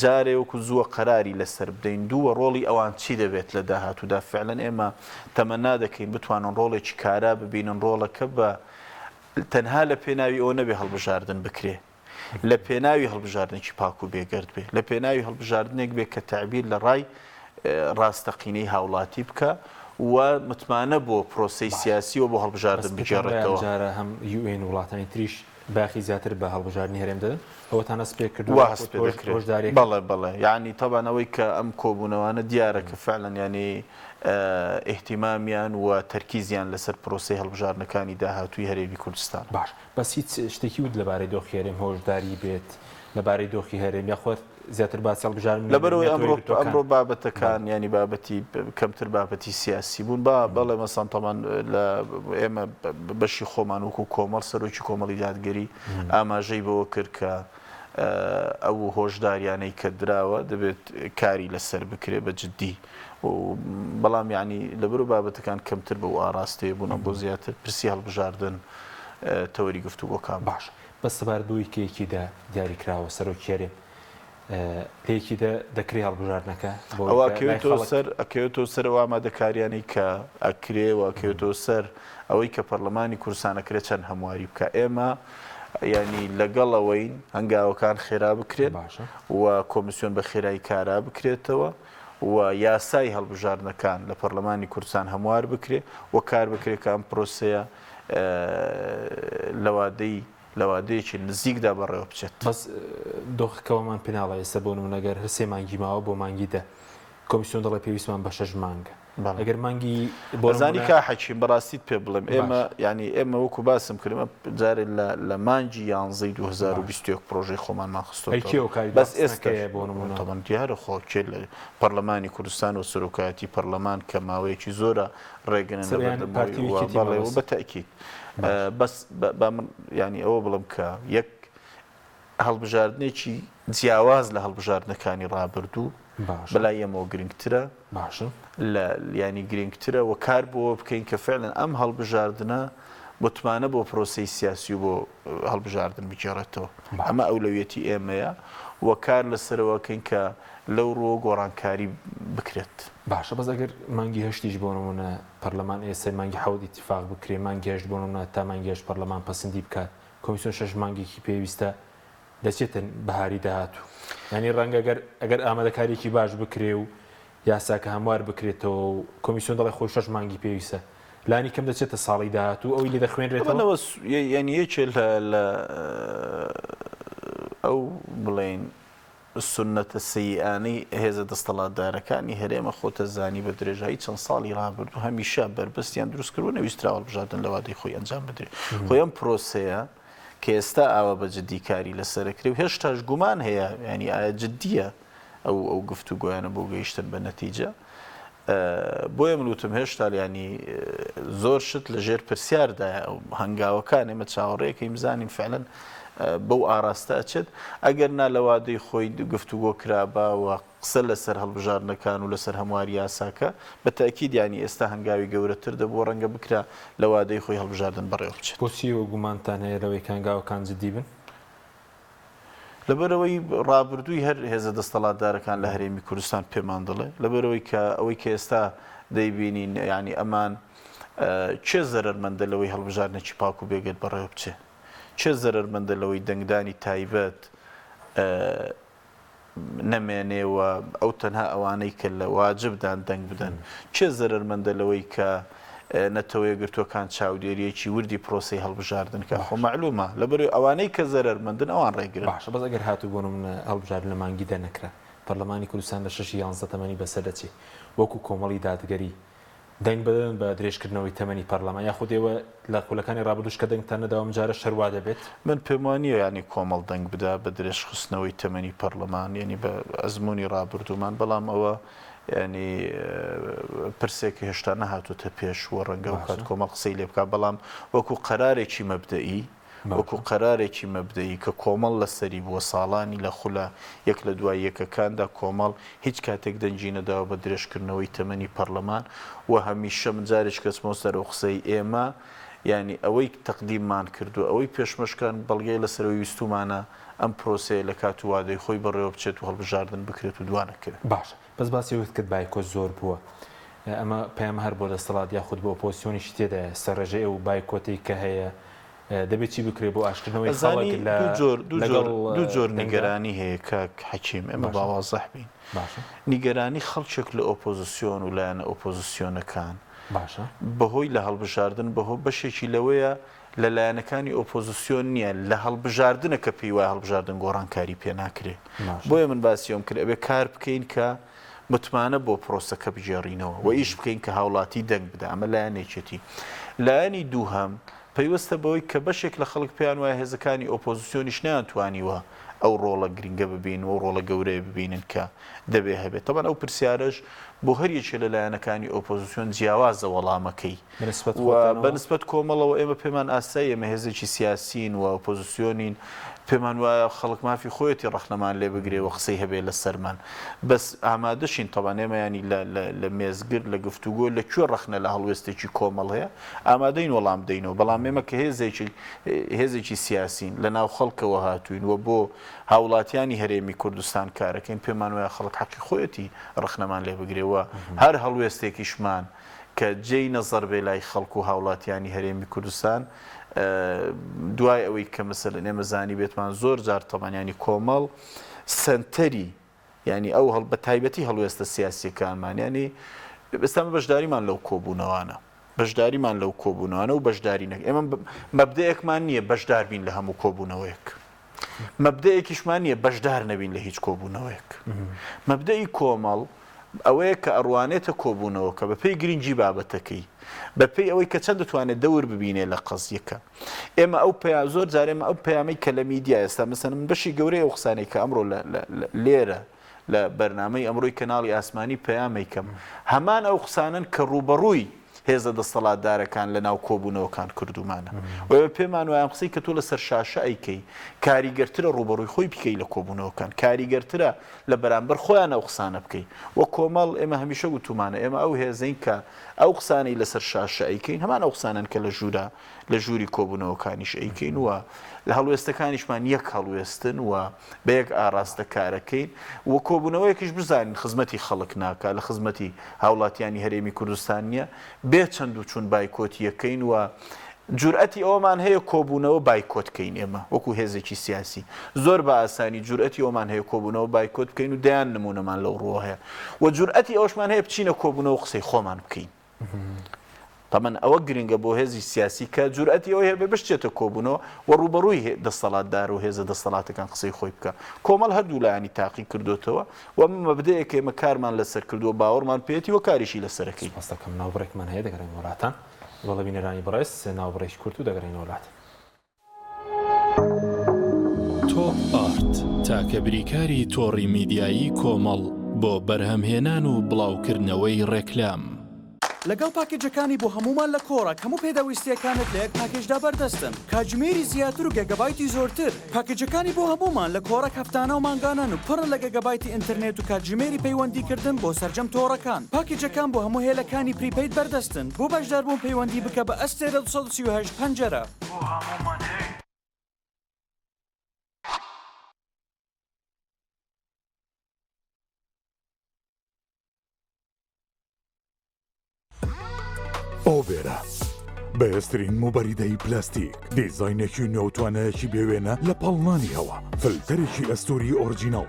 جارێ وەکو زووە قەراری لەسەر بدەین دووە ڕۆڵی ئەوان چی دەبێت لە داهاتوودا فعلەن ئێمە تەمەنا دەکەین بتوانن ڕۆڵێکی کارا ببینن ڕۆڵەکە بە تەنها لە پێناوی ئەوە نەبێ هەڵبژاردن بکرێ لە پێناوی هەڵبژاردنێکی پاک و بێگەرد بێ لە پێناوی هەڵبژاردنێک بێ کە تەعبیر لە ڕای ڕاستەقینەی هاوڵاتی بکا و متمانە بۆ پرۆسەی باش سیاسی و بۆ بەس هەڵبژاردن پێتان وایە بگێڕێتەوە. ئەمجارە هەم UN وڵاتانی تریش بایەخی زیاتر بە هەڵبژاردنی هەرێم دەدەن؟ ئەوەتان هەست پێ کردووە وا یاخود هەست پێ هۆش دەکرێت. هۆشدارییەکە؟ بەڵێ بەڵێ یانی تەبعەن ئەوەی کە ئەم کۆبوونەوانە دیارە کە فعلەن یانی ئیهتیمامیان و تەرکیزیان لەسەر پرۆسەی هەڵبژاردنەکانی داهاتووی هەرێمی کوردستانە. باش بەس هیچ شتێکی وت لەبارەی دۆخی هەرێم هۆشداری بێت لەبارەی دۆخی هەرێم یاخود زیاتر باسی هەڵبژاردن لەبەرئەوەی نەتەوە ئەمڕۆ یەکگرتووەکان ئەمڕۆ بابەتەکان بەڵێ. یانی بابەتی کەمتر بابەتی سیاسی بوون با بەڵێ مەسەن تەبعەن لە ئێمە بەشی خۆمان وەکوو کۆمەڵ سەرۆکی کۆمەڵی دادگەری ئاماژەی بەوە کرد کە ئەو هۆشداریانەی کە دراوە دەبێت کاری لەسەر بکرێ بە جدی و بەڵام یانی لەبەرو بابەتەکان کەمتر بەو ئاراستەیە بوون ئەمڕۆ زیاتر پرسی هەڵبژاردن تەوەری گفتوگۆکان بوو. باش بەس سەبارەت بەوەی کە یەکی دە دیاری کراوە سەرۆکی هەرێم لە یەکی دە دەکرێ هەڵبژاردنەکە بەوەی ئەوە کە لای ئەکەوێتەوە خەڵک. سەر ئەکەوێتەوە سەر ئەو ئامادەکاریانەی کە ئەکرێ و ئەکەوێتەوە سەر ئەوەی کە پەرلەمانی کوردستان ئەکرێ چەند هەمواری بکا ئێمە یانی لەگەڵ ئەوەین هەنگاوەکان خێرا بکرێن باشە. و کۆمیسیۆن بە خێرایی کارا بکرێتەوە و یاسای هەڵبژاردنەکان لە پەرلەمانی کوردستان هەموار بکرێ و کار بکرێ کە ئەم پرۆسەیە لە وادەی لە وادەیەکی نزیکدا بەڕێوە بچێت. بەس دۆخەکە وامان پێ ناڵێ ئێستا بۆ نموونە گەر هەر سێ مانگی ماوە بۆ مانگی دە کۆمیسیۆن دەڵێ پێویستمان بە شەش مانگە. ئەگەر مانگی بۆزانی کا حەکیم بەڕاستیت پێ بڵێم ئێمە ینی ئێمە وەکو باسم کردمە جارێ لە مانگی یانزەی 2021 پرۆژەی خۆمانمان خستۆ بەس ئێستا بۆ نمونە دیارە خۆ کێ لە پەرلەمانی کوردستان و سەرۆکایەتی پەرلەمان کە ماوەیەکی زۆرە ڕێگەنە بەڵێ و بە تەئکید بەس با من ینی ئەوە بڵم کە یەک هەڵبژاردنێکی جیاواز لە هەڵبژاردنەکانی ڕابردوو بەلای ئێمەوە گرنگترە باشە لە ینی گرنگترە و کار بۆ بکەین کە فعلەن ئەم هەڵبژاردنە متمانە بۆ پرۆسەی سیاسی و بۆ هەڵبژاردن بگێڕێتەوە ئەمە ئەولەویەتی ئێمەیە و کار لەسەرەوەکەین کە لەو ڕووە گۆڕانکاری بکرێت. باشە بەس ئەگەر مانگی هەشتیش بۆ نمونە پەرلەمان ئێستا مانگی حەوت ئیتیفاق بکرێ مانگی هەشت بۆ نمونە تا مانگی هەشت پەرلەمان پەسندی بکات کۆمیسیۆن شەش مانگێکی پێویستە دەچێتە بەهاری داهاتوو یانی ڕەنگە گەر ئەگەر ئامادەکاریەکی باش بکرێ و یاساکە هەموار بکرێتەوە و کۆمیسیۆن دەڵێ خۆی شەش مانگی پێویستە لانی کەم دەچێتە ساڵی داهاتوو ئەوی لێ دەخوێنرێتەوە. یانی یەکێ لە ئەو بڵێین سوننەتە سەیئانەی هێزە دەستەڵاتدارەکانی هەرێمە خۆتەزانی بە درێژایی چەند ساڵی ڕابردوو هەمیشە بەربەستیان دروست کردووە نەویستراوە هەڵبژاردن لە وادەی خۆی ئەنجام بدرێت خۆی ئەم پرۆسەیە کە ئێستا ئاوا بە جدی کاری لەسەرەکرێ و هێشتاش گومان هەیە ینی ئایا جدیە ئەو ئەو گفتوگۆیانە بۆ گەیشتن بە نەتیجە بۆیە من وتم هێشتا ینی زۆر شت لە ژێر پرسیاردایە ئەو هەنگاوەکان ئێمە چاوەڕێکەین بزانین فعلەن بەو ئاراستە ئەچێت ئەگەر نا لە وادەی خۆی گفتوگۆ کرابا و قسە لەسەر هەڵبژاردنەکان و لەسەر هەمواری یاساکە بە تەئکید ینی ئێستا هەنگاوی گەورەتر دەبوو ڕەنگە بکرا لە وادەی خۆی هەڵبژاردن بەڕێوە بچێت. بۆچی ئێوە گومانتان هەیە لەوەی کە هەنگاوەکان جدی بن؟ لەبەرئەوەی ڕابردووی هەر هێزە دەستەڵاتدارەکان لە هەرێمی کوردستان پێمان دەڵێ، لەبەرئەوەی کە ئەوەی کە ئێستا دەیبینین یانی ئەمان کێ زەرەرمەندە لەوەی هەڵبژاردنێکی پاک و بێگەرد بەڕێوە بچێ؟ کێ زەرەرمەندە لەوەی دەنگدانی تایبەت نەمێنێ و ئەو تەنها ئەوانەی کە لە واجبدان دەنگ بدەن؟ کێ زەرەرمەندە لەوەی کە نەتەوە یەکگرتووەکان چاودێرییەکی وردی پرۆسەی هەڵبژاردن کە خۆ مەعلومە لەبەرئەوەی ئەوانەی کە زەرەرمەندن ئەوان ڕێگرن. باشە بەس ئەگەر هاتوو بۆ نمونە هەڵبژاردن لە مانگی دە نەکرا پەرلەمانی کوردستان لە شەشی یانزدە تەمەنی بەسەر دەچێ وەکو کۆمەڵی دادگەری دەنگ بدەن بە درێژکردنەوەی تەمەنی پەرلەمان یاخود ئێوە لە خولەکانی ڕابردووش کە دەنگتان نەداوە ئەمجارەش هەر وا دەبێت؟ من پێم وا نییە یانی کۆمەڵ دەنگ بدا بە درێژخستنەوەی تەمەنی پەرلەمان یانی بە ئەزموونی ڕابردوومان بەڵام ئەوە یانی پرسێکە هێشتا نەهاتۆتە پێش و ڕەنگە ئەو کات کۆمەڵ قسەی لێ بکات بەڵام وەکو قەرارێکی مەبدەئی وەکو قەرارێکی مەبدەئی کە کۆمەڵ لەسەری بووە ساڵانی لە خولە یەک لە دوای یەکەکاندا کۆمەڵ هیچ کاتێک دەنگی نەداوە بە درێژکردنەوەی تەمەنی پەرلەمان و هەمیشە من جارێکی کەچمەوە سەر ئەو قسەی ئێمە یانی ئەوەی تەقدیممان کردووە ئەوەی پێشمەشکان بەڵگەیە لەسەرەوەی ویستومانە ئەم پرۆسەیە لە کات و وادەی خۆی بەڕێوە بچێت و هەڵبژاردن بکرێت و دوانەکەوێت. باشە بەس باسی ئەوەت کرد بایکۆت زۆر بووە ئەمە پەیامە هەر بۆ دەستەڵات یاخود بۆ ئۆپۆزسیۆنیشی تێدایە سەر ڕێژەی ئەو بایکۆتەی کە هەیە دەبێت چی بکرێت بۆ ئاشتکردنەوەی خەڵک ئەزانی لە لەگەڵ دوو جۆر دەنگدان؟ نیگەرانی هەیە کاک حەکیم ئێمە با باشە وازح بین باشە نیگەرانی خەڵکێک لە ئۆپۆزسیۆن و لایەنە ئۆپۆزسیۆنەکان باشە بەهۆی لە هەڵبژاردن بەهۆ بەشێکی لەوەیە لە لایەنەکانی ئۆپۆزسیۆن نییە لە هەڵبژاردنە کە پێی وایە هەڵبژاردن گۆڕانکاری پێ ناکرێ. بۆیە من باسی ئەوەم کرد ئەبێ کار بکەین کە متمانە بۆ پرۆسەکە بگێڕینەوە و ئیش بکەین کە هاوڵاتی دەنگ بدا ئەمە لایەنێکێتی. لایەنی دووهەم پەیوەستە بەوەی کە بەشێک لە خەڵک پێیان وایە هێزەکانی ئۆپۆزسیۆنیش نەیانتوانیوە ئەو ڕۆڵە گرنگە ببینن و ئەو ڕۆڵە گەورەیە ببینن کە دەبێ هەبێت. تەبعەن ئەو پرسیارەش بۆ هەر یەکێ لە لایەنەکانی ئۆپۆزسیۆن جیاوازە وەڵامەکەی. بەنسبەت و خۆتانەوە؟ بەنسبەت کۆمەڵەوە ئێمە پێمان ئاساییە، ئێمە هێزێکی سیاسیین و ئۆپۆزسیۆنین، پێمان وایە خەڵک مافی خۆیەتی ڕەخنەمان لێ بگرێ و قسەی هەبێ لەسەرمان، بەس ئامادەشین تەبعەن ئێمە یانی لە لە لە مێزگرد، لە گفتوگۆ، لە کوێ ڕەخنە لە هەڵوێستێکی کۆمەڵ هەیە ئامادەین وەڵام بدەینەوە، بەڵام ئێمە کە هێزێکی هێزێکی سیاسین، لە ناو خەڵکەوە هاتووین و بۆ هاوڵاتیانی هەرێمی کوردستان کارەکەین، پێمان وایە خەڵک حەقی خۆیەتی ڕەخنەمان لێ بگرێ و هەر هەڵوێستێکیشمان کە جێی نەزەر بێ لای خەڵک و هاوڵاتیانی هەرێمی کوردستان دوای ئەوەی کە مەسەلەن ئێمە زانیبێتمان زۆر جار تەبعەن یانی کۆمەڵ سەنتەری یانی ئەو هەڵ بە تایبەتی هەڵوێستە سیاسیەکانمان یانی ئێستا بەشداریمان لەو کۆبوونەوانە بەشداریمان لەو کۆبوونەوانە و بەشداری نەک ئێمە مەبدەیەکمان نییە بەشدار بین لە هەموو کۆبوونەوەیەک مەبدەیەکیشمان نییە بەشدار نەبین لە هیچ کۆبوونەوەیەک مەبدەئی کۆمەڵ. ئەوەیە کە ئەڕوانێتە کۆبوونەوەکە بە پێی گرنگی بابەتەکەی، بە پێی ئەوەی کە چەند دەتوانێت دەور ببینێ لە قەزیەکە. ئێمە ئەو پەیا زۆر جار ئێمە ئەو پەیامەی کە لە میدیا ئێستا مەسەلەن من بەشی گەورەی ئەو قسانەی کە ئەمڕۆ لە لێرە لە بەرنامەی ئەمڕۆی کەناڵی ئاسمانی پەیامەی کەم هەمان ئەو قسانەن کە ڕووبەڕووی هێزە دەستەڵاتدارەکان لە ناو کۆبوونەوەکان کردوومانە و ئێمە پێمان وایە ئەم قسەی کە تۆ لەسەر شاشە ئەیکەی کاریگەرترە ڕووبەڕووی خۆی بکەی لە کۆبوونەوەکان کاریگەرترە لە بەرامبەر خۆیان ئەو قسانە بکەی و کۆمەڵ ئێمە هەمیشە وتومانە ئێمە ئەو هێزەین کە ئەو قسانەی لەسەر شاشە ئەیکەین هەمان ئەو قسانەن کە لە ژوورە لە ژووری کۆبوونەوەکانیش ئەیکەین و لە هەڵوێستەکانیشمان یەک هەڵوێستن و بە یەک ئاراستە کارەکەین و کۆبوونەوەیەکیش بزانین خزمەتی خەڵک ناکا لە خزمەتی هاوڵاتیانی هەرێمی کوردستان نییە بێ چەند و چون بایکۆتیەکەین و جورئەتی ئەوەمان هەیە کۆبوونەوە بایکۆت کەین ئێمە وەکو هێزێکی سیاسی زۆر بە ئاسانی جورئەتی ئەومان هەیە کۆبوونەوە بایکۆت بکەین و دەیان نمونەمان لەو ڕووە هەیە و جورئەتی ئەوشمان هەیە بچینە کۆبوونەوە قسەی خۆمان بکەین. تەمەن ئەوە گرنگە بۆ هێزی سیاسی کە جورئەتی ئەوەی هەبێ بشچێتە کۆبوونەوە و ڕووبەڕووی دەستەڵاتدار و هێزە دەستەڵاتەکان قسەی خۆی بکا. کۆمەڵ هەردوو لایەنی تاقی کردۆتەوە و ئەمە مەبدەئێکە ئێمە کارمان لەسەر کردووە، باوەڕمان پێیەتی و کاریشی لەسەرەکەین. سوپاست دەکەم. ناوبڕێکمان هەیە دەگەڕێینەوە لاتان. بەڵێ بینەرانی بەڕێز، ناوبڕێکی کورت و دەگەڕێینەوە لاتان. تۆپ ئارت تاکە بریکاری تۆڕی میدیایی کۆمەڵ بۆ بەرهەمهێنان و بڵاوکردنەوەی ڕێکلام. لەگەڵ پاکێجەکانی بۆ هەموومان لە کۆڕەک هەموو پێداویستییەکانت لە یەک پاکێجدا بەردەستن، کاتژمێری زیاتر و گێگابایتی زۆرتر. پاکێجەکانی بۆ هەموومان لە کۆڕەک هەفتانە و مانگانەن و پڕن لە گێگابایتی ئینتەرنێت و کاتژمێری پەیوەندیکردن بۆ سەرجەم تۆڕەکان. پاکێجەکان بۆ هەموو هێلەکانی prepaid بەردەستن. بۆ بەشداربوون پەیوەندی بکە بە ئەستێرە 238 پەنجەرە. بۆ هەموومان هەیە. ئۆڤێرا بەهێزترین موبەریدەی پلاستیک، دیزاینێکی نوێ و توانایەکی بێوێنە لە پاڵنانی هەوا، فلتەرێکی ئەستوری original،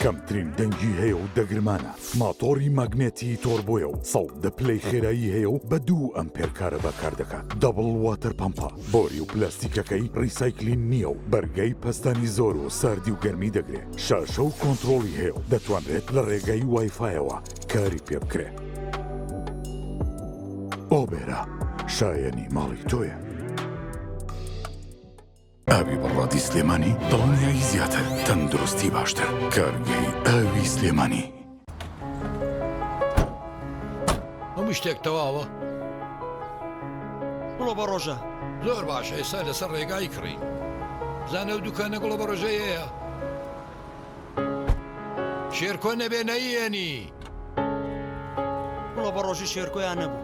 کەمترین دەنگی هەیە و دەگرمانە، ماتۆڕی ماگنێتی تۆربۆیە و 110 پلەی خێرایی هەیە و بە دوو ئەمپێر کارەبا کار دەکات، double water pump ە، بۆری و پلاستیکەکەی recycling نییە و بەرگەی پەستانی زۆر و ساردی و گەرمی دەگرێت، شاشە و کۆنتڕۆڵی هەیە و دەتوانرێت لە ڕێگای وایفایەوە کاری پێ بکرێ. ئۆبێرا شایەنی ماڵی تۆیە. ئاوی بەڕادی سلێمانی دڵنیایی زیاتر تەندروستی باشتر کارگەی ئاوی سلێمانی. هەموو شتێک تەواوە؟ گوڵە بە ڕۆژە. زۆر باشە ئێستا لەسەر ڕێگای کڕین. بزانە ئەو دوکانە گوڵە بە ڕۆژەی هەیە؟ شێرکۆ نەبێ نەیێنی. گوڵە بە ڕۆژی شێرکۆیان نەبوو.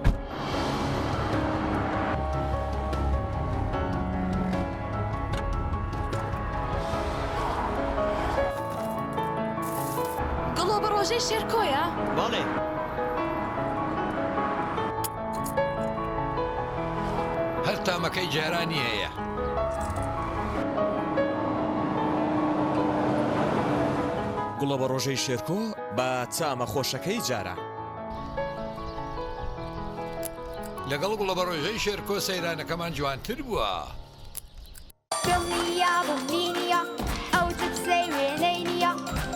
گوڵە بە ڕۆژەی شێرکۆیە؟ بەڵێ. هەر تامەکەی جارانی هەیە. گوڵەبەڕۆژەی شێرکۆ بە تامە خۆشەکەی جاران. لەگەڵ گوڵەبەڕۆژەی شێرکۆ سەیرانەکەمان جوانتر بووە. دڵنیابم نینیە ئەو چپسەی وێنەی نییە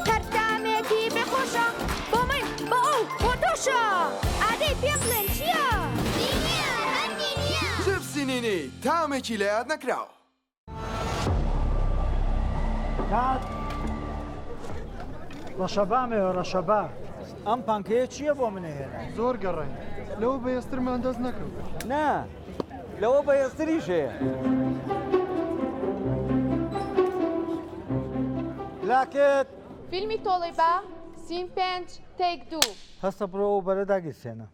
هەر تامێکی بێ خۆشە بۆ من بۆ ئەو بۆ تۆشە ئادەی پێم بڵێن چییە؟ نینیە هەر نینیە. چپسی نینی تامێکی لەیاد نەکراو. کات ڕەشەبامەوە ڕەشەبا ئەم پانکەیە چییە بۆ منە هێنا زۆر گەڕێن لەوە بەهێزترمان دەست نەکەوت نا لەوە بەهێزتریش هەیە لاکت فیلمی تۆڵەی با سین پێنج تەیک دوو. هەستە بڕۆ ئەو بەرە داگیرسێنە.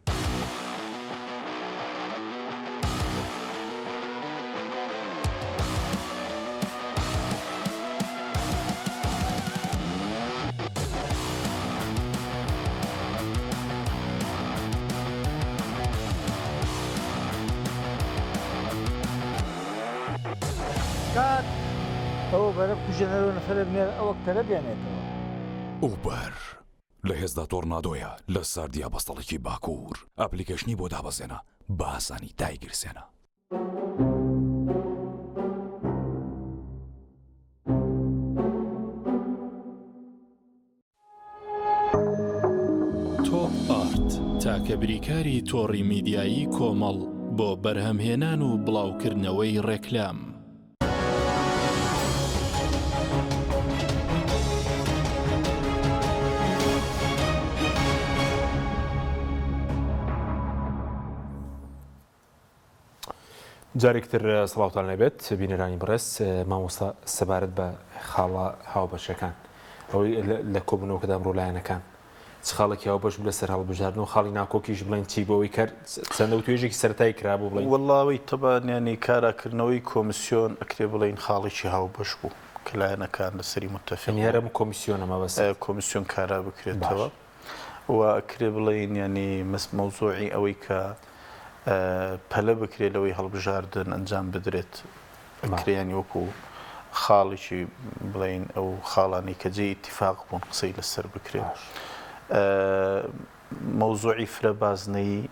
کات ئەوە بەرە بکوژێنەرەوە نەفەرێ بنێرە ئەو ئەکتەرە بێنێتەوە. ئوبەر لە هێزدا تۆرنادۆیە لە ساردیا بەستەڵەکی باکوور ئەپلیکەیشنی بۆ دابەزێنە بە ئاسانی دایگیرسێنە. تاکە بریکاری تۆڕی میدیایی کۆمەڵ بۆ بەرهەمهێنان و بڵاوکردنەوەی ڕێکلام. جارێک تر سڵاوتان لێبێت بینەرانی بەڕێز مامۆستا سەبارەت بە خاڵە هاوبەشەکان ئەوەی لە کۆبوونەوەکەدا ئەمڕۆ لایەنەکان چ خاڵێکی هاوبەش بوو لەسەر هەڵبژاردن و خاڵی ناکۆکیش بڵێن چی بۆ ئەوەی کە چەندە وتوێژێکی سەرەتایی کرابوو بڵێن وەڵا ئەوەی تەبان یانی کاراکردنەوەی کۆمیسیۆن ئەکرێ بڵێین خاڵێکی هاوبەش بوو کە لایەنەکان لەسەری متەفیق یانی هەر ئەم کۆمیسیۆنە مەبەستت؟ کۆمیسیۆن کارا بکرێتەوە. باش. و ئەکرێ بڵێین یانی مەس مەوزوعی ئەوەی کە پەلە بکرێ لەوەی هەڵبژاردن ئەنجام بدرێت ئەکرێ یانی وەکو خاڵێکی بڵێین ئەو خاڵانەی کە جێی ئیتیفاق بوون قسەی لەسەر بکرێ مەوزوعی فرە بازنەیی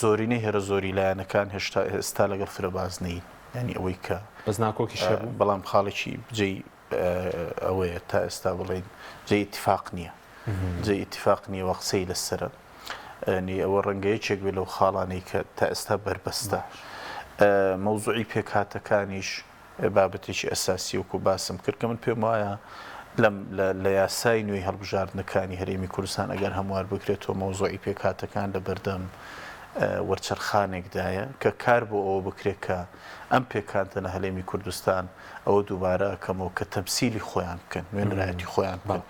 زۆرینەی هەرە زۆری لایەنەکان هێشتا ئێستا لەگەڵ فرە بازنەیین یانی ئەوەی کە بەس ناکۆکیش هەبوو بەڵام خاڵێکی جێی ئەوەیە تا ئێستا بڵێین جێی ئیتیفاق نییە جێی ئیتیفاق نییە و قسەی لەسەرە ینی ئەوە ڕەنگە یەکێک بێ لەو خاڵانەی کە تا ئێستا بەربەستە مەوزوعی پێکهاتەکانیش بابەتێکی ئەساسی وەکو باسم کرد کە من پێم وایە لەم لە یاسای نوێی هەڵبژاردنەکانی هەرێمی کوردستان ئەگەر هەموار بکرێتەوە مەوزوعی پێکهاتەکان لە بەردەم وەرچەرخانێکدایە کە کار بۆ ئەوە بکرێت کە ئەم پێکهاتە لە هەرێمی کوردستان ئەوە دووبارە ئەکەمەوە کە تەمسیلی خۆیان بکەن، نوێنەرایەتی خۆیان بکەن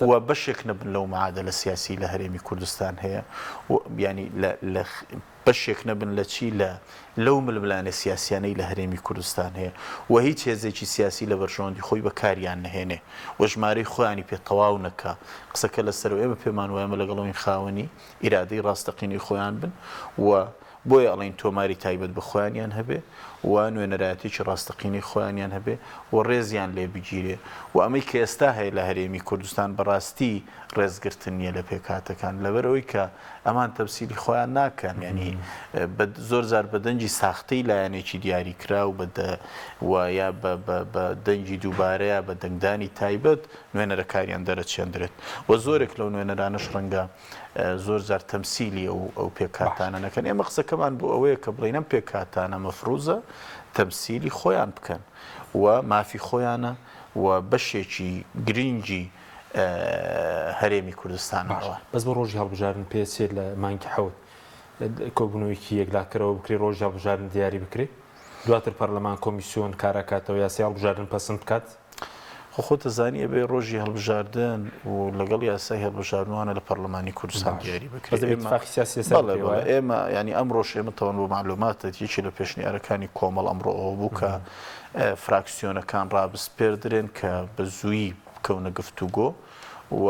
و بەشێک نەبن لەو معادەلە سیاسی لە هەرێمی کوردستان هەیە و یانی لە لە بەشێک نەبن لە چی لە لەو ململانێ سیاسیانەی لە هەرێمی کوردستان هەیە و هیچ هێزێکی سیاسی لە بەرژەوەندی خۆی بەکاریان نەهێنێ و ژمارەی خۆیانی پێ تەواو نەکا قسەکە لەسەرەوە ئێمە پێمان وایە ئێمە لەگەڵ ئەوین خاوەنی ئیرادەی ڕاستەقینەی خۆیان بن و بۆیە ئەڵێین تۆماری تایبەت بە خۆیانیان هەبێ و نوێنەرایەتیەکی ڕاستەقینەی خۆیانیان هەبێ و ڕێزیان لێ بگیرێ و ئەمەی کە ئێستا هەیە لە هەرێمی کوردستان بەڕاستی ڕێزگرتن نیە لە پێکهاتەکان لەبەر ئەوەی کە ئەمان تەمسیلی خۆیان ناکەن یانی بە زۆر جار بە دەنگی ساختەی لایەنێکی دیاریکراو بە دە و یا بە بە بە دەنگی دووبارە یا بە دەنگدانی تایبەت نوێنەرەکانیان دەرەچێندرێت و زۆرێک لەو نوێنەرانەش ڕەنگە زۆر جار تەمسیلی ئەو ئەو پێکهاتانە نەکەن ئێمە قسەکەمان بۆ ئەوەیە کە بڵێین ئەم پێکهاتانە مەفروزە تەمسیلی خۆیان بکەن و مافی خۆیانە و بەشێکی گرنگی هەرێمی کوردستان باش بەس بۆ ڕۆژی هەڵبژاردن پێچێت لە مانگی حەوت کۆبوونەوەیەکی یەکلاکەرەوە بکرێ ڕۆژی هەڵبژاردن دیاری بکرێ دواتر پەرلەمان کۆمیسیۆن کاراکاتەوە یاسای هەڵبژاردن پەسند بکات خۆ خۆت ئەزانی ئەبێ ڕۆژی هەڵبژاردن و لەگەڵ یاسای هەڵبژاردنوانە لە پەرلەمانی کوردستان دیاری بکرێت بەس دەبێت ئیتفاقی سیاسی لەسەر بەڵێ بکرێ بەڵێ وایە؟ ئێمە یانی ئەمڕۆش ئێمە تەوان بۆ مەعلوماتت یەکێ لە پێشنیارەکانی کۆمەڵ ئەمڕۆ ئەوە بوو کە فراکسیۆنەکان ڕابسپێردرێن کە بە زوویی بکەونە گفتوگۆ و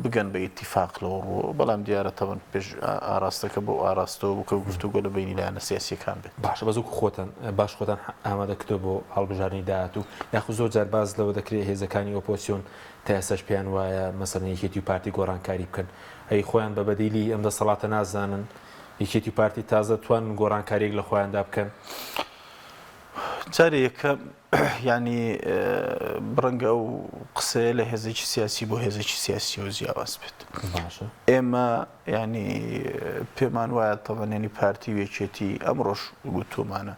بگەن بە ئیتیفاق لەو ڕووەوە، بەڵام دیارە تەبعەن پێش ئاراستەکە بەو ئاراستەوە بوو کە گفتوگۆ لە بەینی لایەنە سیاسییەکان بێت. باشە بەس وەکو خۆتان باش خۆتان ئامادە کردووە بۆ هەڵبژاردنی داهاتوو یاخود زۆر جار باس لەوە دەکرێت هێزەکانی ئۆپۆسیۆن تا ئێستاش پێیان وایە مەسەلەن یەکێتی و پارتی گۆڕانکاری بکەن ئەی خۆیان بە بەدیلی ئەم دەسەڵاتە نازانن یەکێتی و پارتی تازە توانن گۆڕانکاریەک لە خۆیاندا بکەن؟ جارێ یەکەم یانی ڕەنگە ئەو قسەیە لە هێزێکی سیاسی بۆ هێزێکی سیاسیەوە جیاواز بێت باشە ئێمە ینی پێمان وایە تەوانێنی پارتی و یەکێتی ئەمڕۆش گوتومانە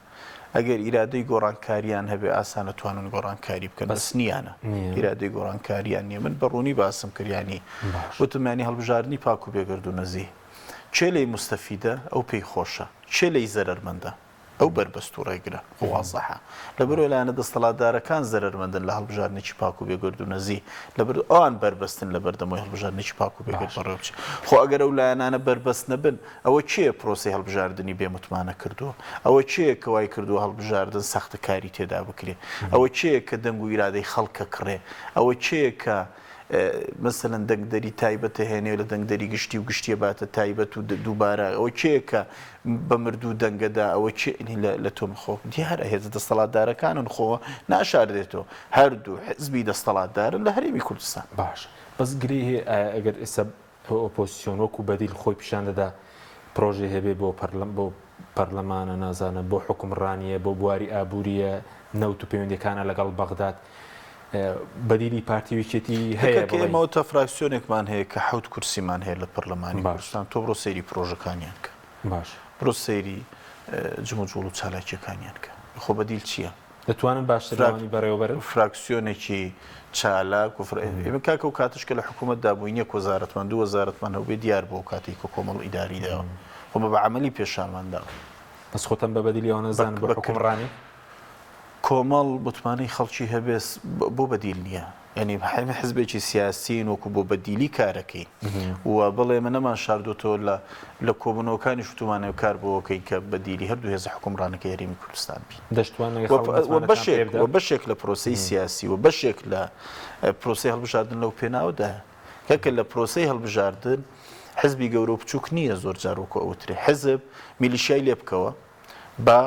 ئەگەر ئیرادەی گۆڕانکاریان هەبێ ئاسانە توانن گۆڕانکاری بکەن بەس نییانە ئیرادەی گۆڕانکاریان نییە من بە ڕوونی باسم کردیانی وتمانی هەڵبژاردنی پاک و بێگەرد و نەزی کێ لێی موستەفیدە ئەو پێی خۆشە کێ لێی زەرەرمەندە ئەو بەربەست و ڕێگرە وازحە. لەبەرئەوەی لایەنە دەستەڵاتدارەکان زەرەرمەندن لە هەڵبژاردنێکی پاک و بێگەرد و نەزیه، لەبەر ئەوان بەربەستن لەبەردەم ئەوەی هەڵبژاردنێکی پاک و بێگەرد بەڕێوە بچێت. خۆ ئەگەر ئەو لایەنانە بەربەست نەبن، ئەوە کێیە پرۆسەی هەڵبژاردنی بێ متمانە کردووە؟ ئەوە کێیە کە وای کردووە هەڵبژاردن ساختەکاری تێدا بکرێ؟ ئەوە کێیە کە دەنگ و ئیرادەی خەڵک ئەکڕێ؟ ئەوە کێیە کە مەسەلەن دەنگدەری تایبەت ئەهێنێ لە دەنگدەری گشتی و گشتیە باتە تایبەت و دووبارە ئەوە کێیە کە بە مردوو دەنگەدا ئەوە کێ لە تۆ خۆ دیارە هێزە دەستەڵاتدارەکانن خۆ ناشاردێتەوە هەردوو حزبی دەستەڵاتدارن لە هەرێمی کوردستان. باش بەس گرێی هەیە ئایا ئەگەر ئێستا ئۆپۆزسیۆن وەکو بەدیل خۆی پیشان دەدا پرۆژەی هەبێ بۆ پەرلەم بۆ پەرلەمانە نازانم بۆ حوکمڕانیە بۆ بواری ئابووریە نەوت و پەیوەندیەکانە لەگەڵ بەغداد. بەدیلی پارتی و یەکێتی هەیە کە ئێمە تا فراکسیۆنێکمان هەیە کە حەوت کورسیمان هەیە لە پەرلەمانی کوردستان تۆ بڕۆ سەیری پرۆژەکانیان کە باش بڕۆ سەیری جموجوڵ و چالاکیەکانیان کە خۆ بەدیل چییە؟ دەتوانن باشتر لەوانی بەڕێوەبەرن؟ فراکسیۆنێکی چالاک و ئێمە کاکە و کاتش کە لە حکوومەتدا بووین یەک وەزارەتمان دوو وەزارەتمان هەبوو دیار بوو کاتێک کە کۆمەڵ ئیداری داوە خۆ بە عەمەلی پێشانمان داوە. بەس خۆتان بە بەدیلی ئەوە نەزانن بۆ حوکمڕانی؟ کۆمەڵ متمانەی خەڵکی هەبێ بۆ بەدیل نییە یعنی ئێمە حزبێکی سیاسین وەکو بۆ بەدیلی کارەکەین و بڵێ ئێمە نەمان شاردۆتەوە لە لە کۆبوونەوەکانی شتومانەوە کار بۆەکەین کە بەدیلی هەردوو هێزە حکومڕانەکەی هەرێمی کوردستان بین دەشتوانن ئەگەر خەڵک متمانەتان بەشێک پێ بدات؟ و بەشێک لە پرۆسەی سیاسی و بەشێک لە پرۆسەی هەڵبژاردن لەو پێناوەدایە کەکە لە پرۆسەی هەڵبژاردن حزبی گەورە و بچووک نییە زۆر جار وەکو ئەوترێ حزب میلیشیای لێ بکەوە با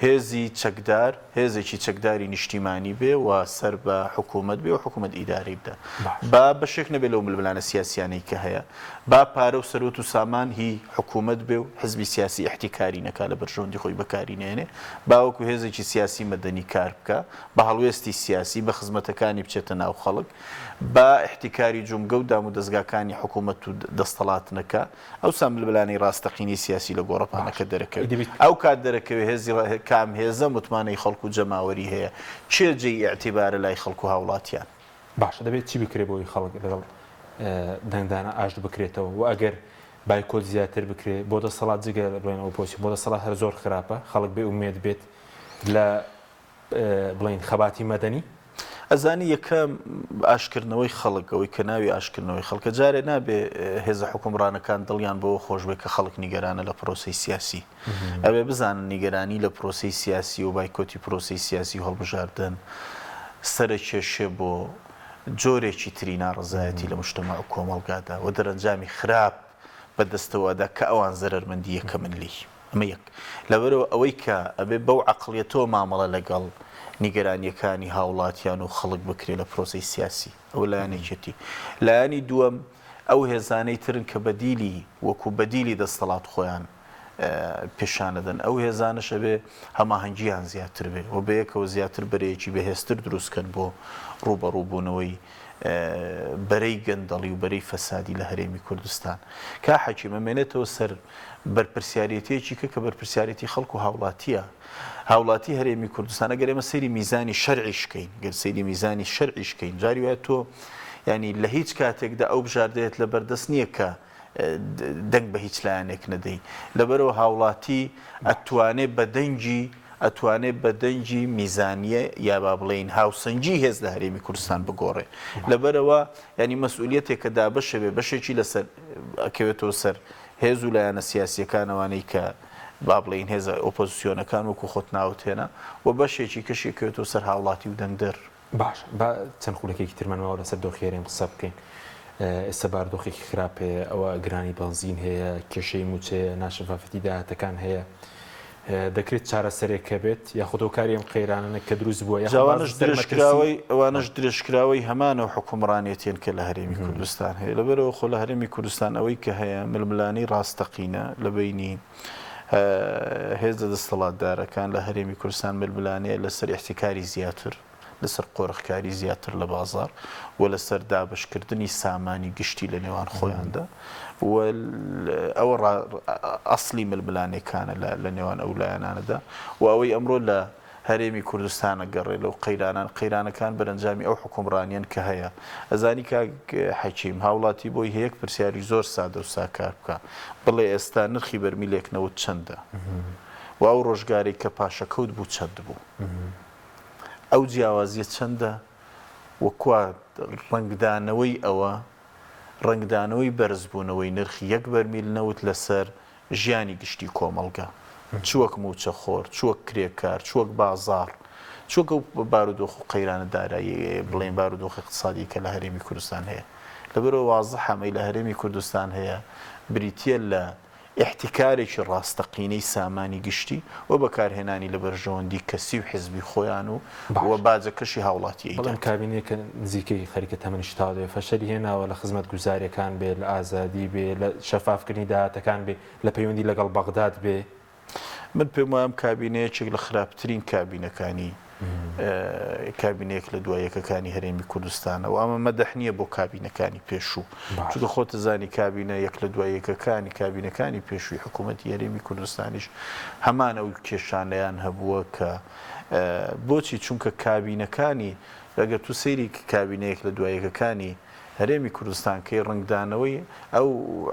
هێزی چەکدار هێزێکی چەکداری نیشتیمانی بێ و سەر بە حکوومەت بێ و حکوومەت ئیدارەی بدا. با بەشێک نەبێ لەو ململانە سیاسیانەی کە هەیە. با پارە و سەروەت و سامان هی حکوومەت بێ و حزبی سیاسی ئیحتیکاری نەکا لە بەرژەوەندی خۆی بەکاری نەهێنێ. با وەکوو هێزێکی سیاسی مەدەنی کار بکا. بە هەڵوێستی سیاسی، بە خزمەتەکانی بچێتە ناو خەڵک. با ئیحتیکاری جومگە و دامودەزگاکانی حکوومەت و دەستەڵات نەکا. ئەوسا ململانێی ڕاستەقینەی سیاسی لە گۆڕەپانەکە دەرەکەوێت. ئەو کات دەرەکەوێت هێزی کام هێزە متمانەی خەڵک و جەماوەری هەیە، کێ جێی ئیعتیبارە لای خەڵک و هاوڵاتیان. باشە دەبێت چی بکرێت بۆ ئەوەی خەڵک لەگەڵ دەنگدانە ئاشت بکرێتەوە و ئەگەر بایکۆت زیاتر بکرێت بۆ دەسەڵات جگە لە بڵێن ئۆپۆزسیۆن بۆ دەسەڵات هەر زۆر خراپە خەڵک بێ ئومێد بێت لە بڵێین خەباتی مەدەنی؟ ئەزانی یەکەم ئاشکردنەوەی خەڵک ئەوەی کە ناوی ئاشکردنەوەی خەڵکە جارێ نابێ هێزە حوکمڕانەکان دڵیان بەوە خۆش بێ کە خەڵک نیگەرانە لە پرۆسەی سیاسی ئەوێ بزانن نیگەرانی لە پرۆسەی سیاسی و بایکۆتی پرۆسەی سیاسی و هەڵبژاردن سەرەکێشێ بۆ جۆرێکی تری ناڕەزایەتی لە مجتەمەع و کۆمەڵگادا و دەرەنجامی خراپ بەدەستەوە ئەدا کە ئەوان زەرەرمەندی یەکەمن لێی. ئەمە یەک. لەبەرئەوە ئەوەی کە ئەبێ بەو عەقڵیەتەوە مامەڵە لەگەڵ نیگەرانییەکانی هاوڵاتیان و خەڵک بکرێ لە پرۆسەی سیاسی. ئەوە لایەنێکیەتی. لایەنی دووەم ئەو هێزانەی ترن کە بەدیلی وەکو بەدیلی دەستەڵات خۆیان پیشانەدەن. ئەو هێزانەش ئەبێ هەماهەنگییان زیاتر بێ و بەیەکەوە زیاتر بەرەیەکی بەهێزتر دروست کەن بۆ ڕووبەڕووبوونەوەی بەرەی گەندەڵی و بەرەی فەسادی لە هەرێمی کوردستان. کا حەکیم ئەمێنێتەوە سەر بەرپرسیارێتیەکی کە کە بەرپرسیارێتی خەڵک و هاوڵاتیە. هاوڵاتی هەرێمی کوردستان ئەگەر ئێمە سەیری میزانی شەرعیش کەین، گەر سەیری میزانی شەرعیش کەین، جاری وایە تۆ یانی لە هیچ کاتێکدا ئەو بژاردەیەت لە بەردەست نییە کە دەنگ بە هیچ لایەنێک نەدەی. لەبەرئەوە هاوڵاتی ئەتوانێ بە دەنگی ئەتوانێ بە دەنگی میزانیە یا با بڵێین هاوسەنگی هێز لە هەرێمی کوردستان بگۆڕێ. لەبەرئەوە یانی مەسئولیەتێکە دابەشەبێ بەشێکی لەسەر ئەکەوێتەوە سەر هێز و لایەنە سیاسیەکان ئەوانەی کە با بڵێین هێزە ئۆپۆزسیۆنەکان وەکو خۆت ناوت هێنا و بەشێکی کەشی ئەکەوێتەوە سەر هاوڵاتی و دەنگدەر. باشە با چەند خولەکێکی ترمان ماوە لەسەر دۆخی هەرێم قسە بکەین. ئێستا بارودۆخێکی خراپ هەیە، ئەوە گرانی بەنزین هەیە، کێشەی مووچەیە، ناشەفافیەتی داهاتەکان هەیە. دەکرێت چارەسەرێک هەبێت یاخود هۆکاری ئەم قەیرانانە کە دروست بووە یاخود باز ئەوانەش لەسەر مەترسی درێژکراوەی ئەوانەش درێژکراوەی هەمان ئەو حوکمڕانیەتیەن کە لە هەرێمی کوردستان هەیە. لەبەرئەوە خۆ لە هەرێمی کوردستان ئەوەی کە هەیە ململانێی ڕاستەقینە لە بەینی هێزە دەستەڵاتدارەکان لە هەرێمی کوردستان ململانێیە لەسەر ئیحتیکاری زیاتر، لەسەر قۆرخکاری زیاتر لە بازاڕ و لەسەر دابەشکردنی سامانی گشتی لە نێوان خۆیاندا و ئەوە ئەسڵی ململانێکانە لە نێوان ئەو لایەنانەدا و ئەوەی ئەمڕۆ لە هەرێمی کوردستان ئەگەڕێ لەو قەیرانان، قەیرانەکان بەرەنجامی ئەو حوکمڕانیەن کە هەیە. ئەزانی کاک حەکیم، هاوڵاتی بۆی هەیە یەک پرسیاری زۆر سادە و ساکار بکا، بڵێ ئێستا نرخی بەرمیلێک نەوت چەندە؟ و ئەو ڕۆژگارەی کە پاشەکەوت بوو چەند بوو؟ ئەو جیاوازیە چەندە؟ و کوا ڕەنگدانەوەی ئەوە، ڕەنگدانەوەی بەرزبوونەوەی نرخی یەک بەرمیل نەوت لەسەر ژیانی گشتی کۆمەڵگە، چ وەک مووچەخۆر، چ وەک کرێکار، چ وەک بازاڕ، چ وەک ئەو بارودۆخ و قەیرانە داراییەی، بڵێین بارودۆخی ئیقتسادیی کە لە هەرێمی کوردستان هەیە. لەبەرئەوە وازحە ئەمەی لە هەرێمی کوردستان هەیە بریتییە لە ئیحتیکارێکی ڕاستەقینەی سامانی گشتی و بەکارهێنانی لە بەرژەوەندی کەسی و حزبی خۆیان و و باجەکەشی هاوڵاتی بەڵام ئەیدات. کابینەیەکە نزیکەی خەریکە تەمەنیشی تەواو دەبێت فەشەلی هێناوە لە خزمەتگوزاریەکان بێ لە ئازادی بێ لە شەفافکردنی داهاتەکان بێ لە پەیوەندی لەگەڵ بەغداد بێ. من پێم وایە ئەم کابینە یەکێک لە خراپترین کابینەکانی. کابینە یەک لە دوای یەکەکانی هەرێمی کوردستانە و ئەمە مەدح نییە بۆ کابینەکانی پێشوو چونکە خۆت زانی کابینە یەک لە دوای یەکەکانی کابینەکانی پێشووی حکوومەتی هەرێمی کوردستانیش هەمان ئەو کێشانەیان هەبووە کە بۆچی چونکە کابینەکانی ئەگەر تو سەیری کابینە یەک لە دوای یەکەکانی هەرێمی کوردستان کەی ڕەنگدانەوەی ئەو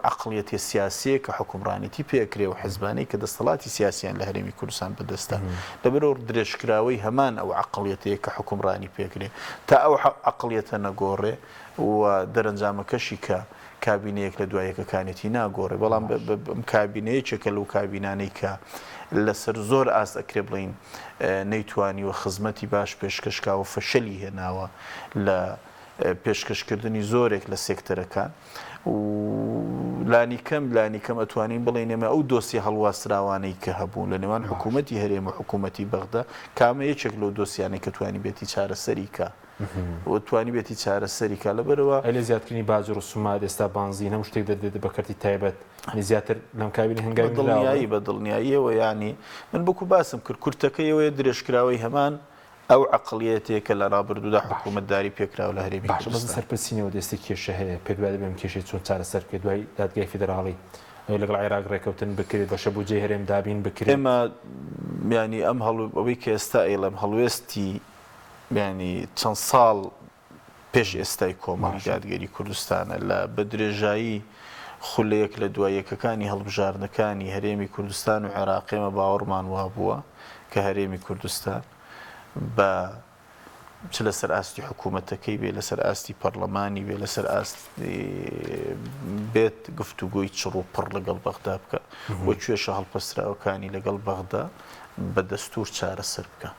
عەقڵیەتە سیاسیەیە کە حوکمڕانێتی پێ ئەکرێ و حزبانەی کە دەستەڵاتی سیاسیان لە هەرێمی کوردستان بەدەستە لەبەرئەوە درێژکراوەی هەمان ئەو عەقڵیەتەیە کە حوکمڕانی پێکرێ تا ئەو عەقڵیەتە نەگۆڕێ و دەرەنجامەکەشی کە کابینە یەک لە دوای یەکەکانێتی ناگۆڕێ بەڵام ئەم کابینە یەکێکە لەو کابینانەی کە لەسەر زۆر ئاست ئەکرێ بڵێین نەیتوانیوە خزمەتی باش پێشکەش کا و فەشەلی هێناوە لە پێشکەشکردنی زۆرێک لە سێکتەرەکان و لانیکەم لانیکەم ئەتوانین بڵێین ئێمە ئەو دۆسیە هەڵواسراوانەی کە هەبوون لە نێوان حکوومەتی هەرێم و حکوومەتی بەغدا کامە یەکێک لەو دۆسیانەی کە توانیبێتی چارەسەری کا و توانیبێتی چارەسەری کا لەبەرئەوە ئەی لە زیادکردنی باج و ڕسومات ئێستا بانزین هەموو شتێک دەدرێت بە کەرتی تایبەت یانی زیاتر لەم کابینە هەنگاوی نراوە؟ بە دڵنیایی بە دڵنیاییەوە یانی من وەکوو باسم کرد کورتەکەی ئەوەیە درێژکراوەی هەمان ئەو عەقڵیەتەیە کە لە ڕابردوودا حکوومەتداری پێکراوە لە هەرێمی باشە بەس کوردستان. لەسەر پرسی نەوت ئێستا کێشە هەیە، پێت وایە دەبێ ئەم کێشەیە چۆن چارەسەر بکرێت دوای دادگای فیدراڵی ئەوەی لەگەڵ عێراق ڕێکەوتن بکرێت بەشە بودجەی هەرێم دابین بکرێت؟ ئێمە یانی ئەم هەڵ ئەوەی کە ئێستا ئەیڵێم هەڵوێستی یانی چەند ساڵ پێش ئێستای کۆمەڵی دادگەری کوردستانە لە بە درێژایی خولە یەک لە دوای یەکەکانی هەڵبژاردنەکانی هەرێمی کوردستان و عێراق ئێمە باوەڕمان وابووە کە هەرێمی کوردستان بە چ لەسەر ئاستی حکوومەتەکەی بێ لەسەر ئاستی پەرلەمانی بێ لەسەر ئاستی بێت گفتوگۆی چڕ و پڕ لەگەڵ بەغدا بکە و کێشە هەڵپەسراوەکانی لەگەڵ بەغدا بە دەستور چارەسەر بکە.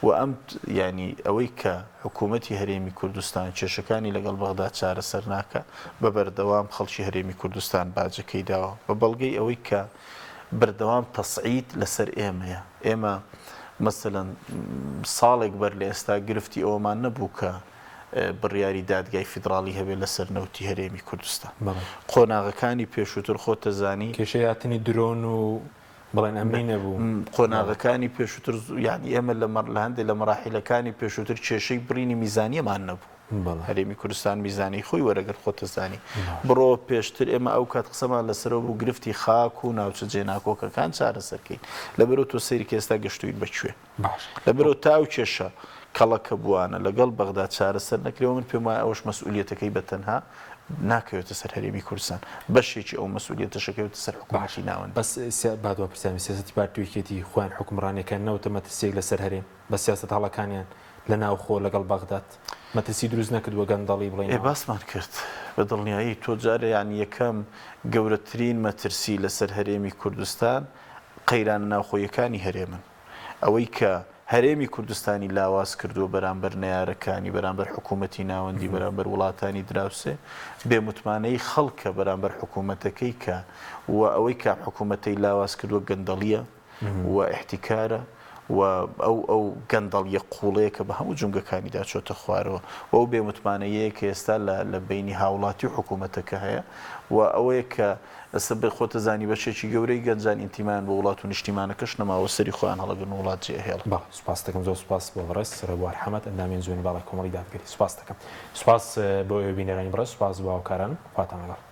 و ئەم یانی ئەوەی کە حکوومەتی هەرێمی کوردستان کێشەکانی لەگەڵ بەغدا چارەسەر ناکا، بە بەردەوام خەڵکی هەرێمی کوردستان باجەکەی داوە. بە بەڵگەی ئەوەی کە بەردەوام تەسعید لەسەر ئێمەیە. ئێمە مەسەلەن ساڵێک بەر لە ئێستا گرفتی ئەوەمان نەبوو کە بڕیاری دادگای فیدراڵی هەبێ لەسەر نەوتی هەرێمی کوردستان. قۆناغەکانی پێشووتر خۆتەزانی. کێشەی هاتنی درۆن و بەڵێن ئەمنی نەبوو. قۆناغەکانی پێشووتر یانی ئێمە لە مەڕ لە هەندێک لە مەراحیلەکانی پێشووتر کێشەی بڕینی میزانیەمان نەبوو. هەرێمی کوردستان میزانی خۆی وەرەگرت خۆتەزانی. بڕۆ پێشتر ئێمە ئەو کات قسەمان لەسەرەوە بوو گرفتی خاک و ناوچە جێناکۆکەکان چارەسەر کەین. لەبەرئەوە تۆ سەیری کە ئێستا گەشتووین بە کوێ. لەبەرئەوە تا ئەو کێشە کەڵەکەبووانە لەگەڵ بەغدا چارەسەر نەکرێ و من پێم وایە ئەوەش مەسئولیەتەکەی بە تەنها ناکەوێتە سەر هەرێمی کوردستان، بەشێکی ئەو مەسئولیەتەش ئەکەوێتە سەر حکوومەتی ناوەندی. بەس با دوا پرسیارم، سیاسەتی پارتی و یەکێتی خۆیان حوکمڕانیەکەیان نەوتە مەترسیەک لەسەر هەرێم بە سیاسەت هەڵەکانیان لە ناوخۆ لەگەڵ بەغداد مەترسی دروست نەکردووە گەندەڵی بڵێین ئێ باسمان کرد بە دڵنیایی تۆ جارێ یانی یەکەم گەورەترین مەترسی لەسەر هەرێمی کوردستان قەیرانە ناوخۆییەکانی هەرێمن. ئەوەی کە هەرێمی کوردستانی لاواز کردووە بەرامبەر نەیارەکانی، بەرامبەر حکوومەتی ناوەندی، بەرامبەر وڵاتانی دراوسێ، بێ متمانەیی خەڵکە بەرامبەر حکوومەتەکەی کە و ئەوەی کە ئەم حکوومەتەی لاواز کردووە گەندەڵییە و ئیحتیکارە و ئەو ئەو گەندەڵییە قووڵەیە کە بە هەموو جومگەکانیدا چۆتە خوارەوە و ئەو بێ متمانەییەیە کە ئێستا لە لە بەینی هاوڵاتی و حکوومەتەکە هەیە و ئەوەیە کە ئێستا بە خۆتە زانی بەشێکی گەورەی گەنجان ئینتیمایان بۆ وڵات و نیشتیمانەکەش نەماوە سەری خۆیان هەڵەگرن و وڵات جێ ئەهێڵن. بەڵێ سوپاست دەکەم زۆر سوپاس بۆ بەڕێز ڕێبوار حەمەد ئەندامی ئەنجومەنی باڵای کۆمەڵی دادگەری سوپاست دەکەم سوپاس بۆ ئێوەی بینەرانی بەڕێز سوپاس بۆ هاوکارانم خواتان لەگەڵ.